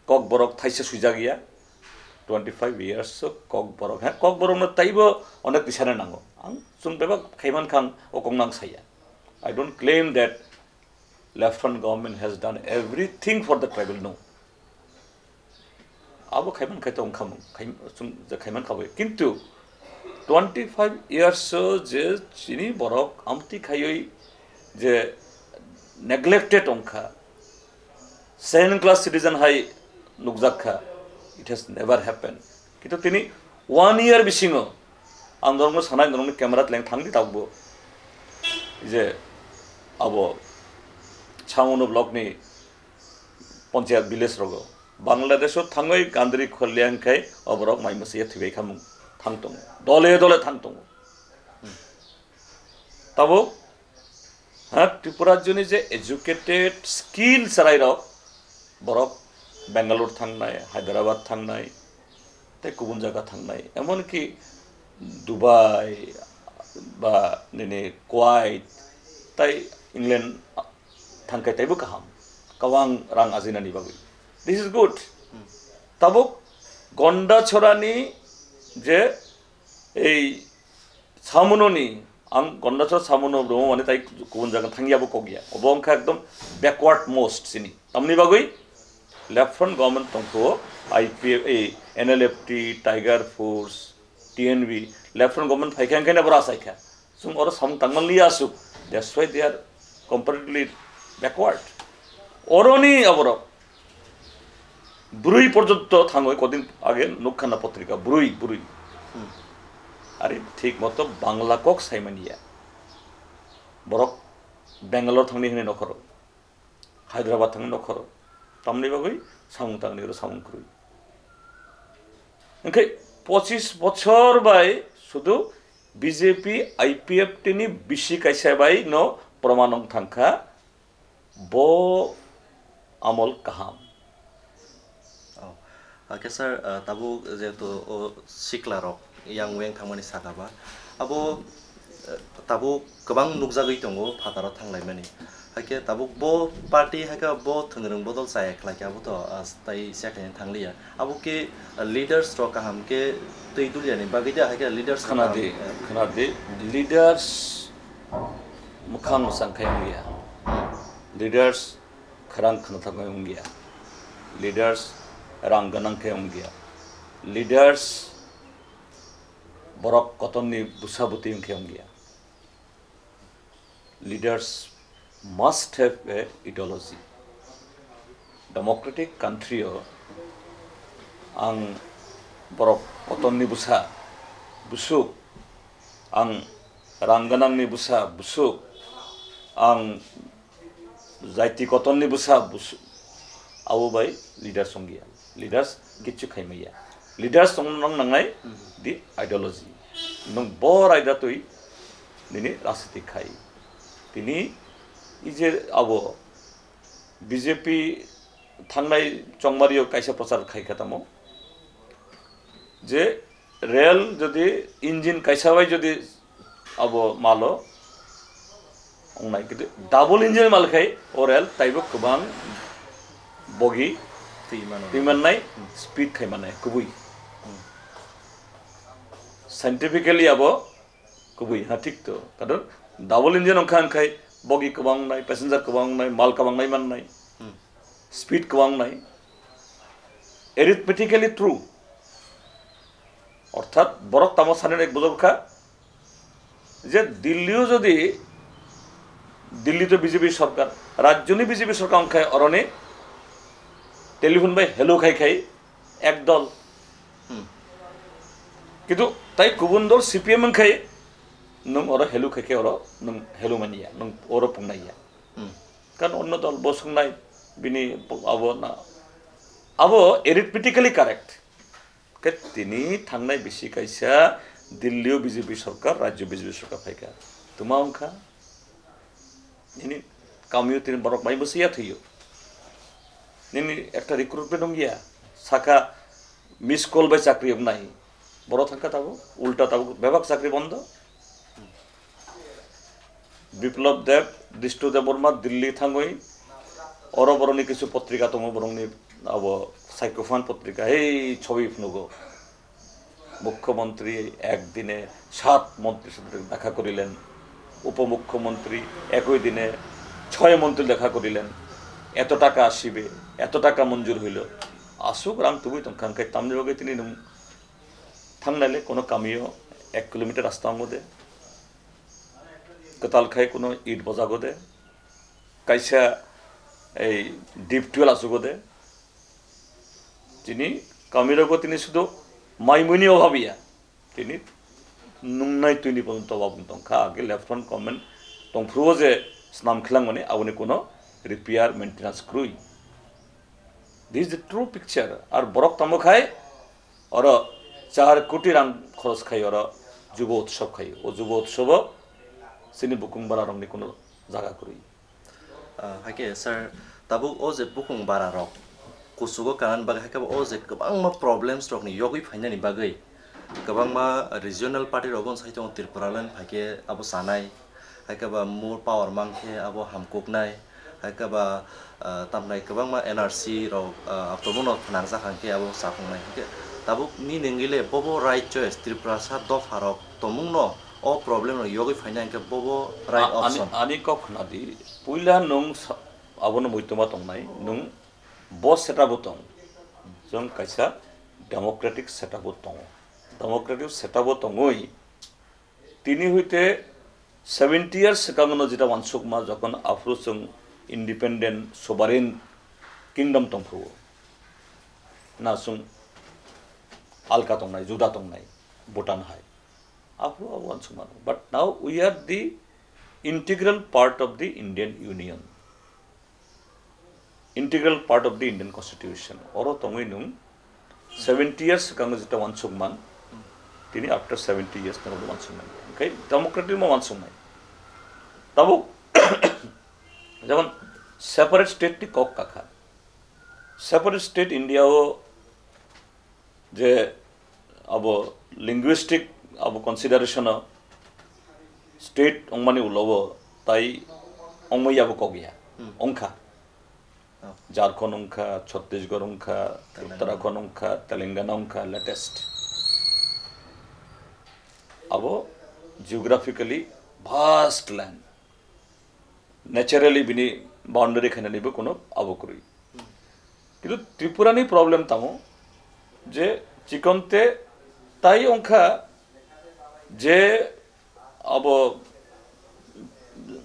kok borok thaisa swijak ya, twenty five years o kok borok, he, kok borok no taibo onek tisana nango. Ang chwng bebak khaiman khang o kok nang saya. I don't claim that Lieutenant government has done everything for the tribal, no. Abo khaiman khai tong khamung, khai-, chwng je khaiman kha bai. Kintu twenty five years o je chini borok amtwi khaiwi je neglected wngkha, second class citizen hai nukjak kha, it has never happened. Kintu tini one year bisingo ang norokno sanai, norokni camera tleng thangdi tabukbo je abo Changunu block ni Panchayat village rogo. Bangladesh o thangwi gandri kholiya hwnkhe o borok mai mwsaiya thwibai khamung thang tongo. Dole dole thang tongo. Tabuk, ha, Tripura rajyoni je educated, skill chwrairok, borok Bangalore thangnai, Hyderabad thangnai, tei kubun jaga thangnai, emonki Dubai ba nini Kuwait tei England thangkhai teibo kaham, kwbang rang ajinani bagwi. This is good. Tabuk Gondachorani je ei samunoni, ang Gondachora samuno romo mani tai kubun jaga thangyabo kokya. Obo wngkha ekdom backward most sini. Tamni bagwi left front government tongkho, I P F, ei N L F T, Tiger Force, T N V, left front government phaikha hwnkhe na bora saikha. Chwng oro samung tangman liya aswk. That's why they are comparatively backward. Oroni aborok bwrwi porjonto thangwi kodin age nukha na potrika, bwrwi, bwrwi. Ari thik moto Bangla kok saimaniya. Borok Bangalore thangni hwnwi nokhoro, Hyderabad thangni nokhoro. Tamni bagwi samung tangni oro samung kwrwi. Hwnkhe pochis bochor bai sudu B J P I P F T ni bisi kaisa bai no proman wng thangkha. Bo amol kaham. Oh, hakhe sir, ah, tabuk jehetu o sikla rok yang weng thangmani saka ba, abo, eh, tabuk kwbang nukjagwi tongo phataro thanglaimani. Hakhe tabuk bo party hakhe bo thwngrwng bodol chaya khlaikha abo to, ah, tai siya khlaina thangliya. Abo khe, ah, leaders rok kaham khe twi dulyani bagwi da hakhe leaders rok kaham, khwnadi, eh, khwnadi, leaders mwkhang mwchang khai wngya. Leaders khorang khnathok khai wngya. Leaders rang gwnang khai wngya. Leaders borok kotonni bwsa bwtwi wngkhe wngya. Leaders must have a ideology. Democratic country o ang borok kotonni bwsa bwswk, ang rang gwnangni bwsa bwswk, ang jaiti kotonni bwsa bwswk, abo bai leaders wngya. Leaders kichu khaimaya. Leaders wng nang nangnai di ideology. Nwng bo raida twi nini rajniti khai. Tini ije abo B J P thangnai chongmario kaisa prochar khai kha tamo je rail jodi engine kaisa bai jodi abo malo wngnai, kintu double engine mal khai o rail taibo kwbang bogi twi mano. Twi mannai, speed khai mannai kubui. Scientifically abo kubui, ha, thik to. Karon double engine wngkha, wngkhai bogi kwbang wngnai, passenger kwbang wngnai, mal kwbang nai mannai, speed kwbang wngnai. Arithmetically true. Orthat borok tamo sanani ek bujok kha je Delhi o jodi, Delhi to B J P sorkar, rajyoni B J P sorkar wngkhai oroni telephone bai hello khai khai ek dol. Hmm. Kintu tai kubun dol C P M wngkhai nwng oro hello khai khai oro nwng hello manya, nwng oro pungnaiya. Hmm. Kan onno dol bo swngnai bini abo na, abo arithmetically correct. Khe tini thangnai bisi kaisa Delhi o B J P sorkar, rajyo B J P sorkar phaikha. Tuma wngkha? Nini kamio tini borok mai bwswi ya thwiyo. Nini ekta recruitment wngya. Saka miss call bai chakri wngnai. Borok thangkha tabuk, ulta tabuk bebak chakri bondo. Biplab Deb, Dishnu Debbarma Delhi thangwi oro borokni kisu potrika tongo, borokni abo Saikophan potrika, hei chobi phnugo. মুখ্যমন্ত্রী একদিনে সাত মন্ত্রীর সাথে দেখা করিলেন, উপমুখ্যমন্ত্রী একই দিনে ছয় মন্ত্রী দেখা করিলেন, এত টাকা আসিবে, এত টাকা মঞ্জুর হইল। Aswk rang tubui tongkha, hwnkhe tamni bagwi tini nwng thangnaile kono kamio ek kilometer rasta wngo de, kwtal khai kono it bojago de, kaisa ei deep well achugo de. Tini kamirogo tini sudu mai muini obhab ya. Tini nungnai twini pono tobab wng tongkha. Age left front comment tongphuru je snam khilangmani aboni kono repair maintenance kwrwi. This is the true picture. Ar borok tamo khai oro char koti rang khoros khai oro Jubo Utsav khai. O Jubo Utsavo chini bukung bara rokni kono jaga kwrwi. Ah, haikhe sir, tabuk o je bukung bara rok kuchugo kanani bagwi, haikhe o je kwbangma problems rokni yogwi phainani bagwi kwbangma regional party rok bono sai tongo, Tripuraland phaikhe abo chanai, haikhe ba more power mankhe abo hamkuknai, haikhe ba, ah, tamnai kwbangma N R C rok, ah, abo tomono phnangjak hwnkhe abo chakhungnai. Haikhe tabuk nini wngwi le bobo right choice, Tripurasa dopha rok tongmungno o problem rok yogwi phaina hwnkhe bobo right option. Ani, ani kok khna di, puila nwng sa-, abono muitoma tongnai, nwng bo setup o tong, chwng kaisa democratic setup o tongo. Democratic setup o tongwi tini hoite seventy years swkang no jeta wansukma jokhon aphuru chwng independent sovereign kingdom tongphuru na chwng alka tongnai, juda tongnai Bhutan hai. Aphuru abo uansukmano. But now we are the integral part of the Indian Union. Integral part of the Indian Constitution. Oro tongwi nwng seventy years swkango jeta uansukman, tini after seventy years nwng uansuknai. Okay, democratic ma uansuknai. Tabuk jemon separate state ni kok kakha. Separate state India o je abo linguistic abo consideration o state ongmani ulo o tai ongmai abo kok ya. Hmm. Ongkha. Oh. Jharkhand ongkha, Chhattisgarh ongkha, Telangana. Uttarakhand ongkha, Telangana ongkha latest. Abo geographically vast land. Naturally bini boundary khainani bo kuno abo kwrwi. Kintu Tripura ni problem tamo je chikonte tai ongkha je abo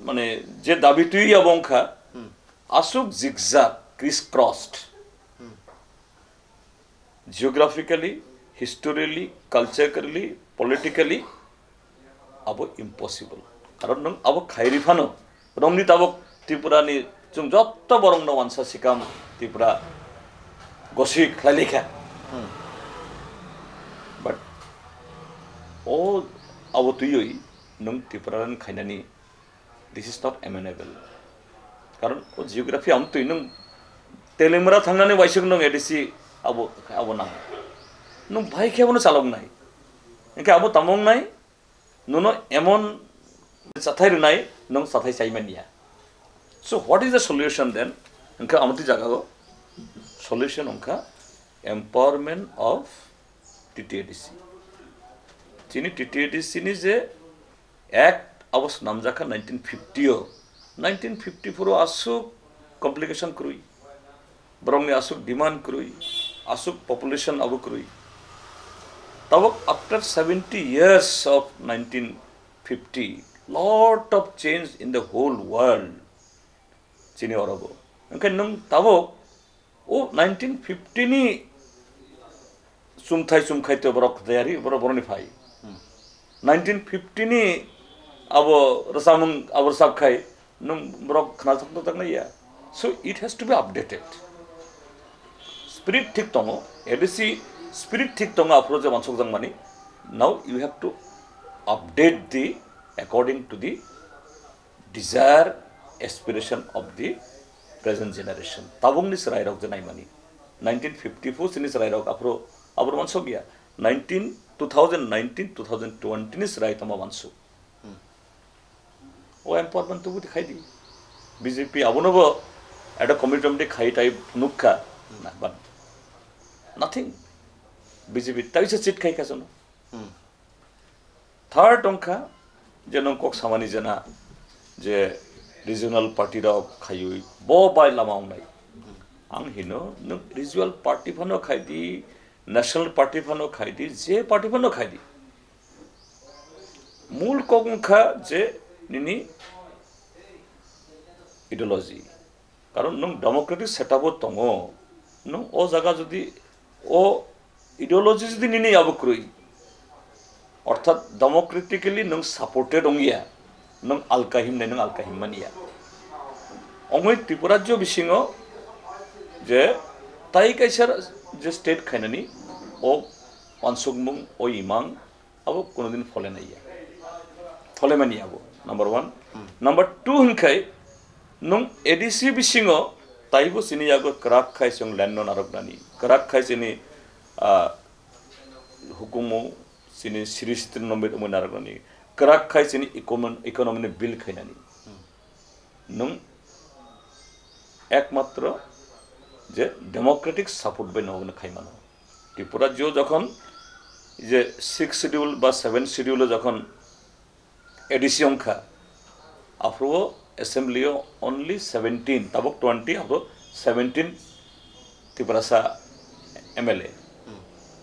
mane je dabi twi abo ongkha Hmm. asuk zigzag, criss crossed. Hmm. Geographically, historically, culturally, politically, abo impossible. Karon nwng abo khairi phano, romni tabok Tripura ni chwng jotto borok no wansa sikam Tripura gosi khlailikha. Hmm. But o abo twiwi nwng Tripura ni khainani This is not amenable. Karon o geography amtwi nwng Telimra thangnani waisuk nwng A D C abo, abo nang. Nwng bai khe abono chalok nai. Hingke abo tamo wngnai, nono emon chathai rwnai, nwng chathai chai manya. So what is the solution then? Hingke amtwi jaga o solution wngkha empowerment of T T A D C. Chini T T A D C ni je Act abo swnamjak kha nineteen fifty o. Nineteen fifty-four o aswk complication kwrwi. Borokni aswk demand kwrwi, aswk population abo kwrwi. Tabok after seventy years of nineteen fifty, lot of change in the whole world. Chini orobo. Hwnkhe nwng tabok o nineteen fifty ni chumthai chumkhai to borok tayari, borok borokni phai. Hmm. Nineteen fifty ni abo rwchapmung abo rwchap khai nwng borok khna thok thok nai ya. So it has to be updated. Spirit thik tongo, A D C spirit thik tongo aphuru je wansuk jang mani. Now you have to update the according to the desire, aspiration of the present generation. Tabukni chwrairok je naimani. Nineteen fifty-four chini chwrairok aphuru, aphuru wansok ya. Nineteen, two thousand nineteen, two thousand twenty ni chwrai tamo wansuk. Hmm. O empowerment tubu di khai di. B J P abono bo eta committee committee khai tai nukha. Hmm. Na, but nothing. B J P taisa chit khai kha jono. Hmm. Third wngkha je nwng kok samani jena je regional party rok khaiwi bo bai lama wngnai. Ang hino nwng regional party phano khai di, national party phano khai di, je party phano khai di. Mul kok wngkha je nini ideology. Karon nwng democratic setup o tongo, nwng o jaga jodi o ideology jodi nini abo kwrwi, orthat democratically nwng supported wngya, nwng alka himnai, nwng alka himmani ya. Ongwi Tripura rajyo bisingo je tai kaisa je state khainani o wansukmung, o imang, abo kunudin phole naiya. Phole mani abo, number one. Hmm. Number two hwnkhai, nwng A D C bisingo taibo chini yago kwrak khai chwng land no narwknani, kwrak khai chini, ah, hukumu chini siri sitri no narwknani, kwrak khai chini economy, economy ni build khainani. Hmm. Nwng ekmatro je democratic support bai nogo khai mano. Tripura rajyo jokhon je sixth schedule ba seventh schedule o jokhon A D C wngkha, aphuru o assembly o only seventeen, tabok twenty, aphuru seventeen Tiprasa M L A,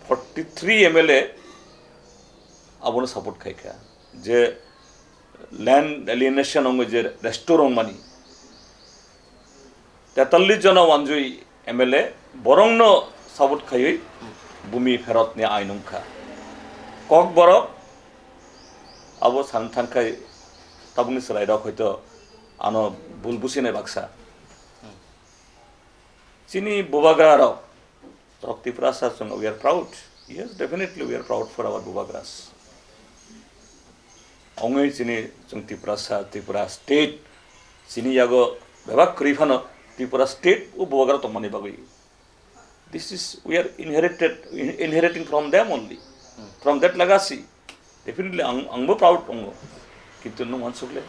forty three M L A abono support khaikha. Je land alienation wngwi je restore wngmani, tetallis jona wanjwi M L A borokno support khaiwi bumi pherotni ain wngkha. Kokborok abo san thangkhai tabukni chwrairok hoito ano bul businai baksa. Chini bubagrarok, rok Tiprasa chwng, we are proud. Yes, definitely we are proud for our bubagras. Ongwi chini chwng Tiprasa, Tripura state, chini yago bebak kwrwi phano Tripura state o bubagra tongmani bagwi. This is, we are inherited, in- inheriting from them only, from that legacy. Definitely ang, angbo proud tongo. Kintu nung wansukle.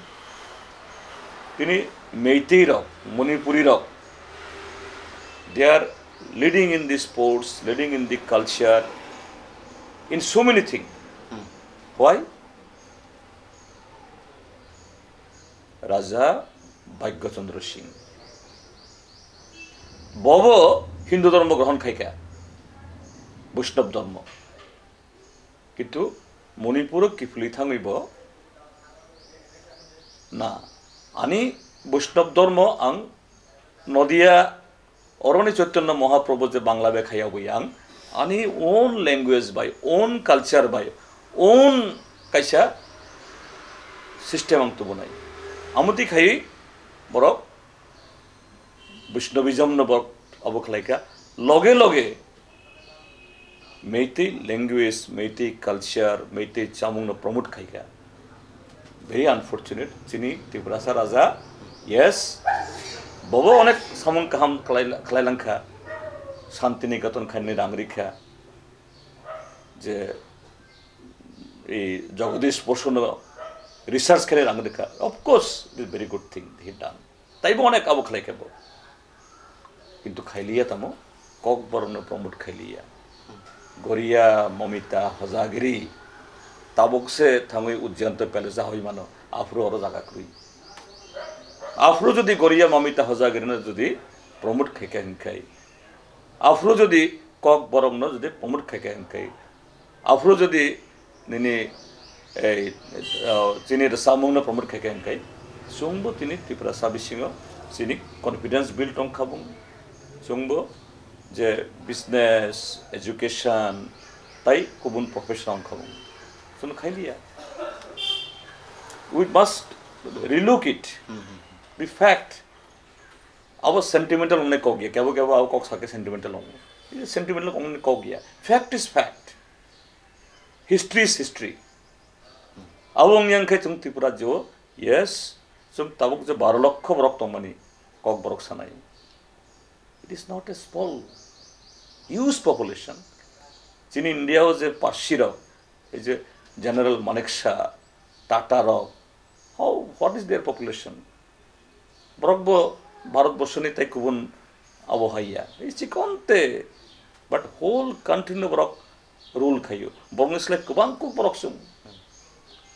Tini Meitei rok, Manipuri rok, they are leading in the sports, leading in the culture, in so many things. Why? Raja Bhagya Chandra Singh. Bobo Hindu dhormo grohon khaikha, Vaishnav dhormo. Kintu Manipuro kiphilwi thangwi bo na, ani Vaishnav dhormo ang Nodia oroni Chaitanya Mahaprabhu je Bangla bai khayogwi ang ani own language bai, own culture bai, own kaisa system ang tubunai. Amoti khai borok Vaishnavism no borok abo khlaikha. Loge loge Meitei language, Meitei culture, Meitei chamung no promote khaikha. Very unfortunate, chini Tiprasa Raja, yes, bobo onek samung kaham khlai, khlai langkha, Shantiniketan khainani rang rikha, je ei Jagadish Bosu no research khainani rang rikha. Of course, it is very good thing he done. Taibo onek abo khlai khe bo. Kintu khailiya tamo, Kokborok no promote khailiya. Goria, Mamita, Hojagiri, tabuk se thangwi Ujjayanto Palace ahoi mano, aphuru oro jaga kwrwi. Aphuru jodi Goria, Mamita, Hojagiri no jodi promote khaikha hinkhai, aphuru jodi Kokborok no jodi promote khaikha hinkhai, aphuru jodi nini ei, ah, chini rwchapmung no promote khaikha hinkhai, chwngbo tini Tiprasa bisingo chini confidence build tongkha bung. Chwngbo je business, education, tai kubun profession wngkha bung. Chwng khailiya. We must relook it. The fact. Abo sentimental wngnai kok ya, kebo kebo abo kok sakhe sentimental wngo. Sentimental wngnai kok ya. Fact is fact. History is history. Abo wngya wngkhe chwng Tripura rajyo, yes, chwng tabuk je baro lokho borok tongmani Kokborok sanai. It is not a small, huge population. Chini India o je Parsi rok, ei je General Manekshaw, Tata rok, how, what is their population? Borok bo Bharat borsoni tai kubun abo haiya. Ei chikonte, but whole country no borok rule khaio. Borokni slai kwbang kuk borok chwng.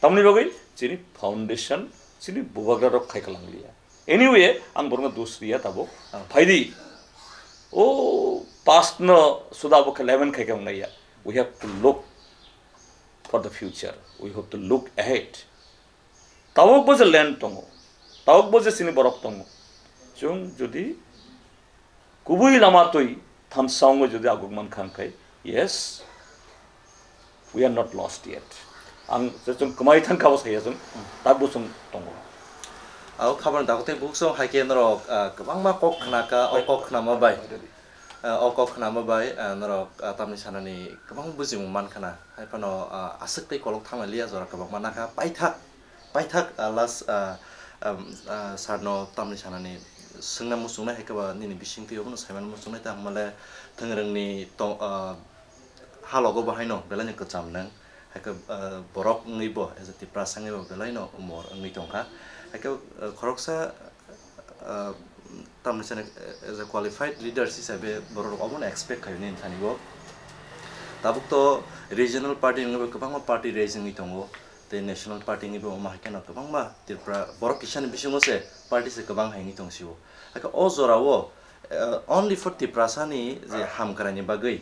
Tamni bagwi chini foundation, chini bubagra rok khai kalangliya. Anyway, ang borokno dos riya tabuk. Phaidi. O past no suda abo khe lamento khai khe wngnaiya. We have to look for the future. We have to look ahead. Tabuk bo je land tongo, tabuk bo je chini borok tongo, chwng jodi kubui lama twi thansa wngwi jodi aguk mankha hwnkhai, yes, we are not lost yet. Ang je chwng kwmai thangkha bo saya chwng, tak bo chwng tongo. Abo khabar dakotwi buksong hai khe norok, ah, kwbangma kok khnakha, o kok khnama bai. Ah, o kok khnama bai, ah, norok, ah, tamni sanani kwbang bujimung mankha na. Hai phano, ah, aswk tei kolok thangna liya jora kwbangma nakha. Paithak, paithak, ah, last, ah, um, ah, sir no tamni sanani swngna muchungnai hai khe ba nini bisingtwi obono saimano muchungnai ta hwnmale thwngrwngni tong, ah, halogo bo haino belai no kwcham nang. Hai khe, ah, borok wngwi bo, as a Tiprasa wngwi bo belai no umor wngwi tongkha. Hai khe, ah, khoroksa, ah, tamni sani, eh, as a qualified leaders hisabe borok rok obono expect khaio nini thani bo. Tabuk to regional party wngwi bo kwbangma party raise wngwi tongo, tei national party wngwi bo omo hai kheno kwbangma Tripura borok kisani bisingo se party se kwbang hai wngwi tong sio. Hai khe o jora o, eh, only for Tiprasa ni je hamkrai ni bagwi,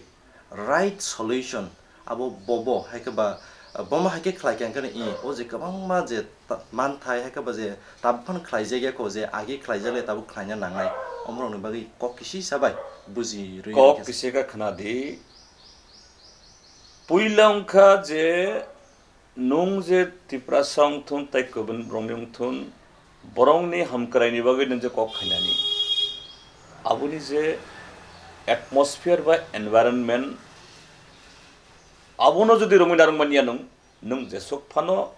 right solution abo bobo hai khe ba, bomo hai khe khlai khe hwnkhe i o je kwbangma je ta-, manthai hai khe ba je tabuk phano khlai jak ya kho, je age khlai jak le tabuk khlaina nangnai, omorok ni bagwi kok kisi sa bai buji rwi Kok khe kisi khe khna di. Puila wngkha je Nung je Tiprasa wngthun tei kubun borokni wngthun, borokni hamkraini bagwi nung je kok khainani, aboni je atmosphere ba environment, abono jodi romwi narwk manya nung, nung jesuk phano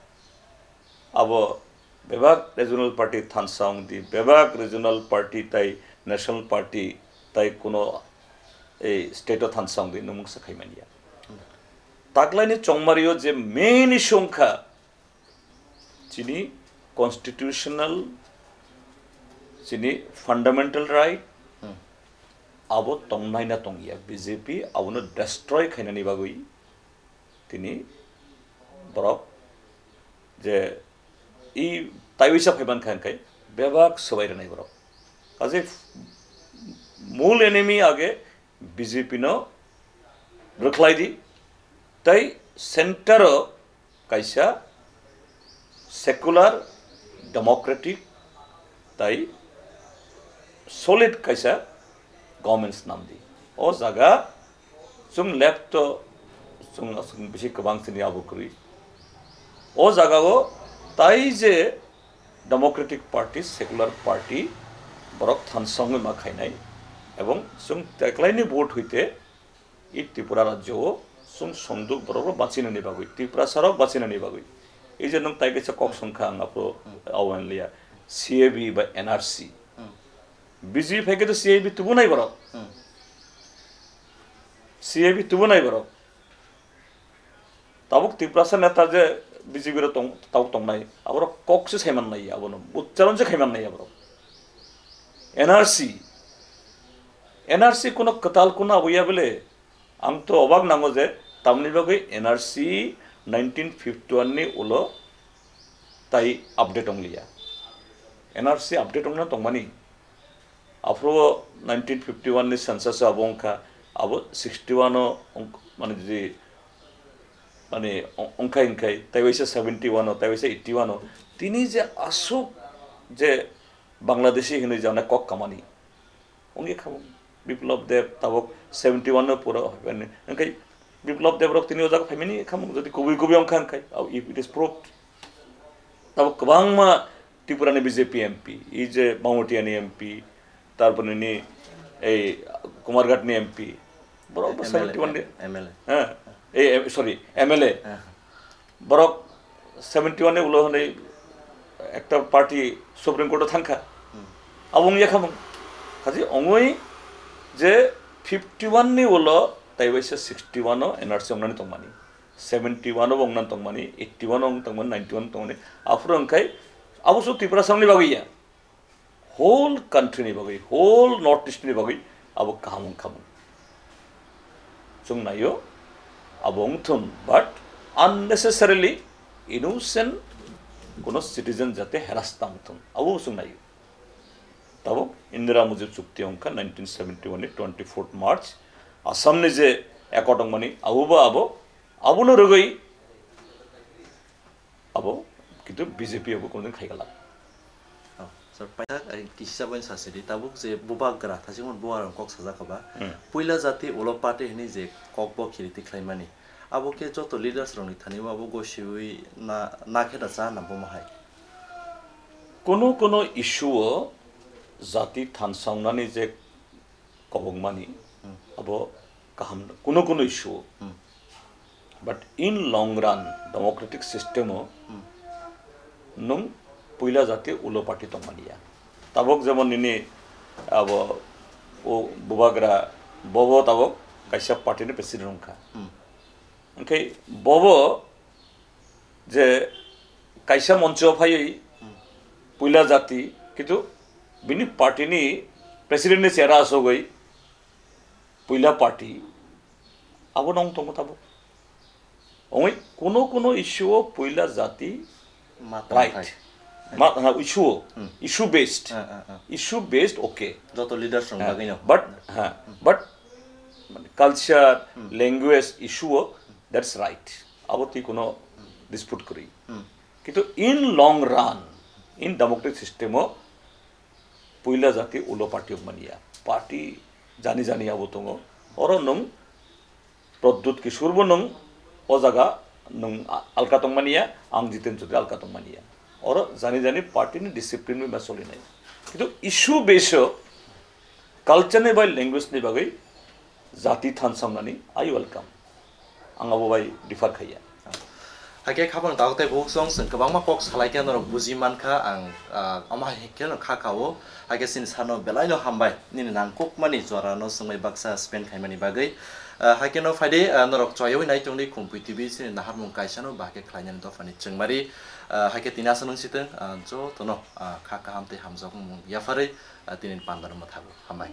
abo bebak regional party thansa wngdi, bebak regional party tei national party tei kuno ei state o thansa wngdi, nung mungsa khaimanya. Taklaini chongmario je main issue wngkha chini constitutional, chini fundamental right, Hmm. abo tongnai na tongya. B J P abono destroy khainani bagwi tini borok je i taiwisa phaiman kha hwnkhe bebak swbai rwnai borok. Kaje mul enemy age B J P no rwkhlai di, tei center o kaisa secular, democratic, tei solid kaisa government swnam di. O jaga chwng left o chwng, chwng bisi kwbang chini abo kwrwi. O jaga o tai je Democratic Party, Secular Party, borok thansa wngwi ma khainai, ebong chwng teklaini vote hoite i Tripura rajyo o chwng sonduk borok rok bachinani bagwi, Tiprasa rok bachinani bagwi. I je nwng tai kaisa kok songkha ang aphuru awan liya, C A B ba N R C. Hmm. B J P phaikhe to C A B tubunai borok. Hmm. C A B tubunai borok. Tabuk Tiprasa neta je B J P ro tong, tabuk tongnai, aborok kok se saiman nai abono, uchcharon se khaiman nai aborok. N R C, N R C kuno kwtal kuno aboya bele, ang to obak nango je tamni bagwi N R C nineteen fifty one ni ulo tai update ongliya. N R C update ongna tongmani. Aphuru nineteen fifty one ni census abo wngkha, abo sixty one o wng-, mane jodi, mane wng-, wngkhai wngkhai, tei waisa seventy one o, tei waisa eighty one o. Tini je aswk je Bangladeshi hinwi jana kok kamani. Wngya khamung. Biplab Deb tabuk seventy one o pura, wngkhai Biplab Deb rok tini o jaga phaimani khamung, jodi kubui kubui wngkha wngkhai, it is proved. Tabuk kwbangma Tripura ni B J P M P, ei je Bangutiya ni M P, tarpore nini ei Kumarghat ni M P, borok bo M L A, seventy one ni, M L A. Ha, ei, em, sorry, M L A. Ha. Borok seventy one ni ulo hwnwi ekta party Supreme Court o thangkha. Hmm. Abo wngya khamung. Kaji ongwi je fifty one ni ulo tei waisa sixty one o N R C wngnani tongmani. Seventy one o bo wngna tongmani, eighty one o wng tongmani, ninety one o tongmani, aphuru wngkhai abo se Tiprasa ni bagwi ya, whole country ni bagwi, whole North East ni bagwi abo kaham wngkha mung. Chwng naio abo wngthun, but unnecessarily innocent kuno citizen jate harass tang thun, abo chwng naio. Tabuk Indira Mujib chukti wngkha nineteen seventy one ni twenty fourth March, Assam ni je accord wngmani, abo bo abo, abono rwgwi abo kintu B J P abo kono din khai gala. Oh, sir, paithak, ai, kisa bai sasidi, tabuk je bubagra, thasingmani bubagra kok sajak kha ba, Hmm. Puila jati ulo party hwnwi je kok bo khiriti khlaimani, abo khe joto leaders rokni thani o abo gosiwi na, na khe da cha na bomo hai? Kono kono issue o jati thansa wngnani je kobongmani, Hmm. abo kaham, kuno kuno issue o. Hmm. But in long run, democratic system o, Hmm. nwng puila jati ulo party tongmani ya. Tabuk jemon nini abo o bubagra bobo tabuk kaisa party ni president wngkha. Hmm. Hwnkhe bobo je kaisa moncho phaiwi Hmm. puila jati, kintu bini party ni president ni chair o asogwi puila party abo nong tongo tabuk. Ongwi kuno kuno issue o puila jati Ma tong right. Thai. Ma, ha, issue o, Hmm. issue based. Ah, ah, ah. Issue based, okay. Joto leaders rok Ha, bagwi no. But, ha, but culture, Hmm. language issue o, that's right. Abo twi kuno dispute kwrwi. Hmm. Kintu in long run, in democratic system o puila jati ulo party wngmani ya. Party jani jani abo tongo. Oro nwng Pradyut Kishore bo nwng o jaga Nwng a-, alka tongmani ya, ang Jiten Chaudhary alka tongmani ya. Oro jani jani party ni discipline bai ma solinai. Kintu issue base o culture ni bai language ni bagwi jati thansamnani I welcome. Ang abo bai differ khaiya. Hakhe khabang tabuk tei bukhuk song chwng kwbangma kok salai khe norok buji mankha ang, ah, omo hai khe no kha kha o. Hakhe chini sano belai no hambai nini nangkukmani jora no chwngwi baksa spend khaimani bagwi. Ah, hakhe no phaidi, ah, norok choyawi nai tongdi Khumpui T V chini naharmung kaisa no ba khe khlainani dophani chwngmari. Ah, hakhe tini aswk nung sitwng, ah, jotono, ah, kha kaham tei hamjakmung yapharwi, ah, tini panda no mwthago. Hambai.